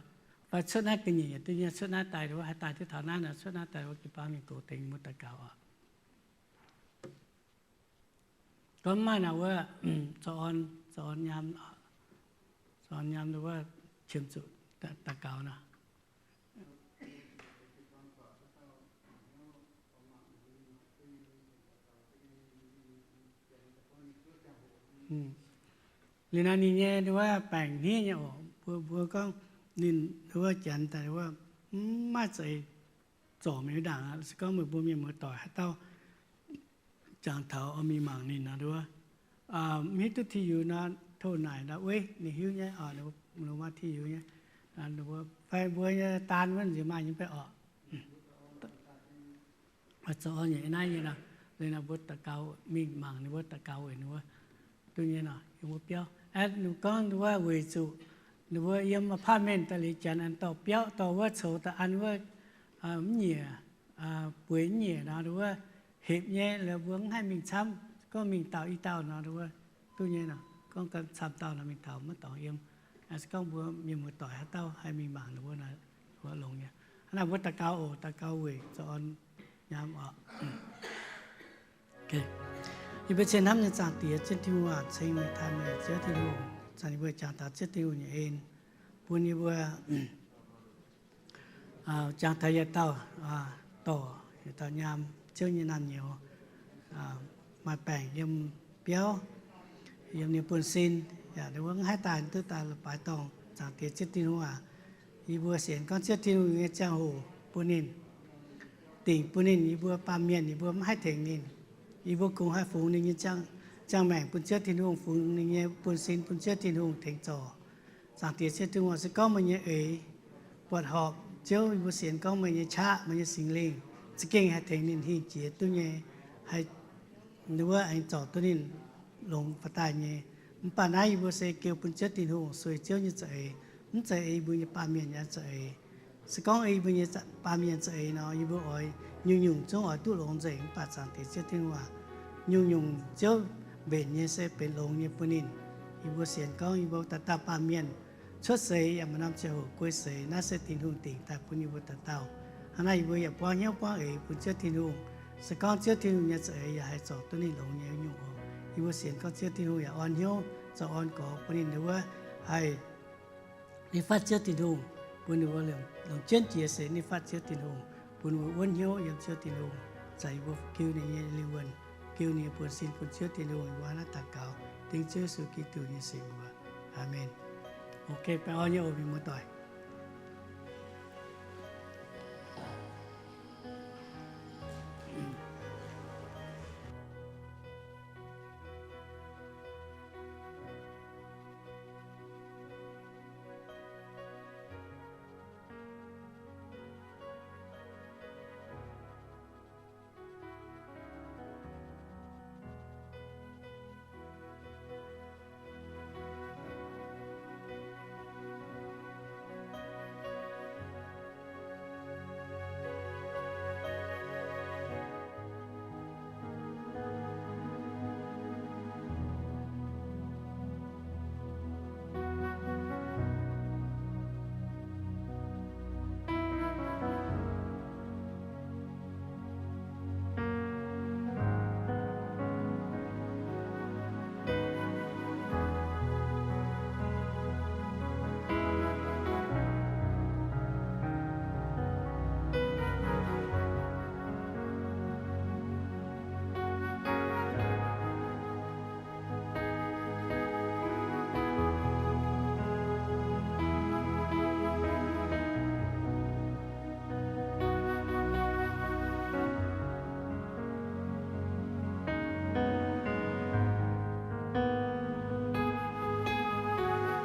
fai cuotv naaiv ga'nyiec yietc duqv nyei, cuotv naaiv daaih wuov, haih daaih duqv taux naaiv nor, cuotv naaiv daaih wuov jiu-baang mingh goux dengx mbuo daux gaux oc. Gorngv maaih naaic wuov, zoux orn, zoux orn nyaam, zoux orn nyaam wuov qiemx zuqc daux gaux nor. Liuz naaiv ninh nyei wuov baengc hniev nyei oc, mbuo, mbuo gorngv ninh wuov janx daaih wuov mv maaih za'eix zorc mingh ndaangc aqv. Se gorngv meih mbuo mienh muoz-doic haaix dauh jangx taux oix mingh mangc ninh nor, wuov mv hiuv duqv ti yux nor, tov naaic ndau weiv ninh hiuv nyei, ninh mbuo maaih tiuv nyei, fai mbuo nyei daan wuov nziex maaih nyei baeqv orqc. Zoux orn nyei naaiv nyei nor, liuz nor mbuo daux gaux mingh mangc ninh mbuo daux gaux weic ninh mbuo duqv nyei nor, yiem wuov biauv. Ninh gorngv ninh wuov weic zuqc ninh mbuo yiem apartment daaih liuz janx aengx dorh biauv dorh wuov coux daaih an wuov mv nyieqc, bueix mv nyieqc nor, wuov hepc nyei, liuz mbuo mv haih mingh camv. Gorngv mingh dauh i dauh nor, wuov duqv nyei nor, gorngv camv dauh nor mingh taux maiv dorngx yiem. Se gorngv mbuo mienh muoz-doic haaix dauh haih mingh mangc ninh mbuo nor, wuov longx nyei. Hnangv naaic mbuo daux gaux oc, daux gaux weic zoux orn nyaam oc. Yie mbuo cien hnamv nyei Zaangc Diex, Ziouv Tin-Hungh aac, ceng meih, taaih meih, Ziouv Tin-Hungh, zanc yie mbuo jangx taux Ziouv Tin-Hungh nyei en, bun yie mbuo jangx taux yietc dauh dorc, yietc dauh nyaam Ziouv nyei naamh nyouz, maaih baengc yiem biauv, yiem ninh buonv-sin, yaac ninh mbuo mv haih daaih duqv daaih la'baaix dorngh. Zaangc Diex Ziouv Tin-Hungh aac, yie mbuo sienx gorngv Ziouv Tin-Hungh nyei ziangh hoc bun ninh, dingc bun ninh, yie mbuo baamh mienh yie mbuo mv haih tengx ninh. Yie mbuo kungx haih fungx ninh nyei ziangh maengc bun Ziouv Tin-Hungh, fungx ninh nyei buonv-sin bun Ziouv Tin-Hungh tengx zorc. Zaangc Diex Ziouv Tin-Hungh, se gorngv meih nyei eix buatc horpc, Ziouv, yie mbuo sienx gorngv meih nyei qaqv, meih nyei Singx Lingh za'gengh haih tengx ninh hingh jiex duqv nyei, haih wuov aengx zorc duqv ninh longx faaux daaih nyei. Mv baac naaiv yie mbuo se geu bun Ziouv Tin-Hungh, sueih Ziouv nyei za'eix, mv zeiz ei yie mbuo nyei baamh mienh nyei za'eix. Se gorngv ei yie mbuo nyei baamh mienh za'eix nor, yie mbuo oix nyungc-nyungc zungv oix duqv longx nzengc. Mv baac Zaangc Diex Ziouv Tin-Hungh aac, nyungc-nyungc Ziouv mbenc nyei se benx longx nyei bun ninh. Yie mbuo sienx gorngv yie mbuo dauh dauh baamh mienh cuotv seix yaac maaih norm ziangh hoc guei seix, naaiv se Tin-Hungh dingc daaih bun yie mbuo dauh dauh. Hnangv naaiv yie mbuo yaac buangv hnyouv buangv eix bun Ziouv Tin-Hungh. Se gorngv Ziouv Tin-Hungh nyei za'eix yaac haih zorc duqv ninh longx nyei nyungc oc. Yie mbuo sienx gorngv Ziouv Tin-Hungh yaac orn hnyouv zoux orn gorx bun ninh wuov haih ninh fatv Ziouv Tin-Hungh, bun ninh mbuo longc jienv jiex seix ninh fatv Ziouv Tin-Hungh, bun ninh mbuo wuonv hnyouv yiem Ziouv Tin-Hungh, zaqc yie mbuo giu ninh nyei lingh wuonh, giu ninh nyei buonv-sin bun Ziouv Tin-Hungh. Yie mbuo hnangv naaiv daux gaux dengv Ziouv Yesu Giduc nyei sin mbuox. Aamen. Ok, baengh orn nyei oc mienh muoz-doic.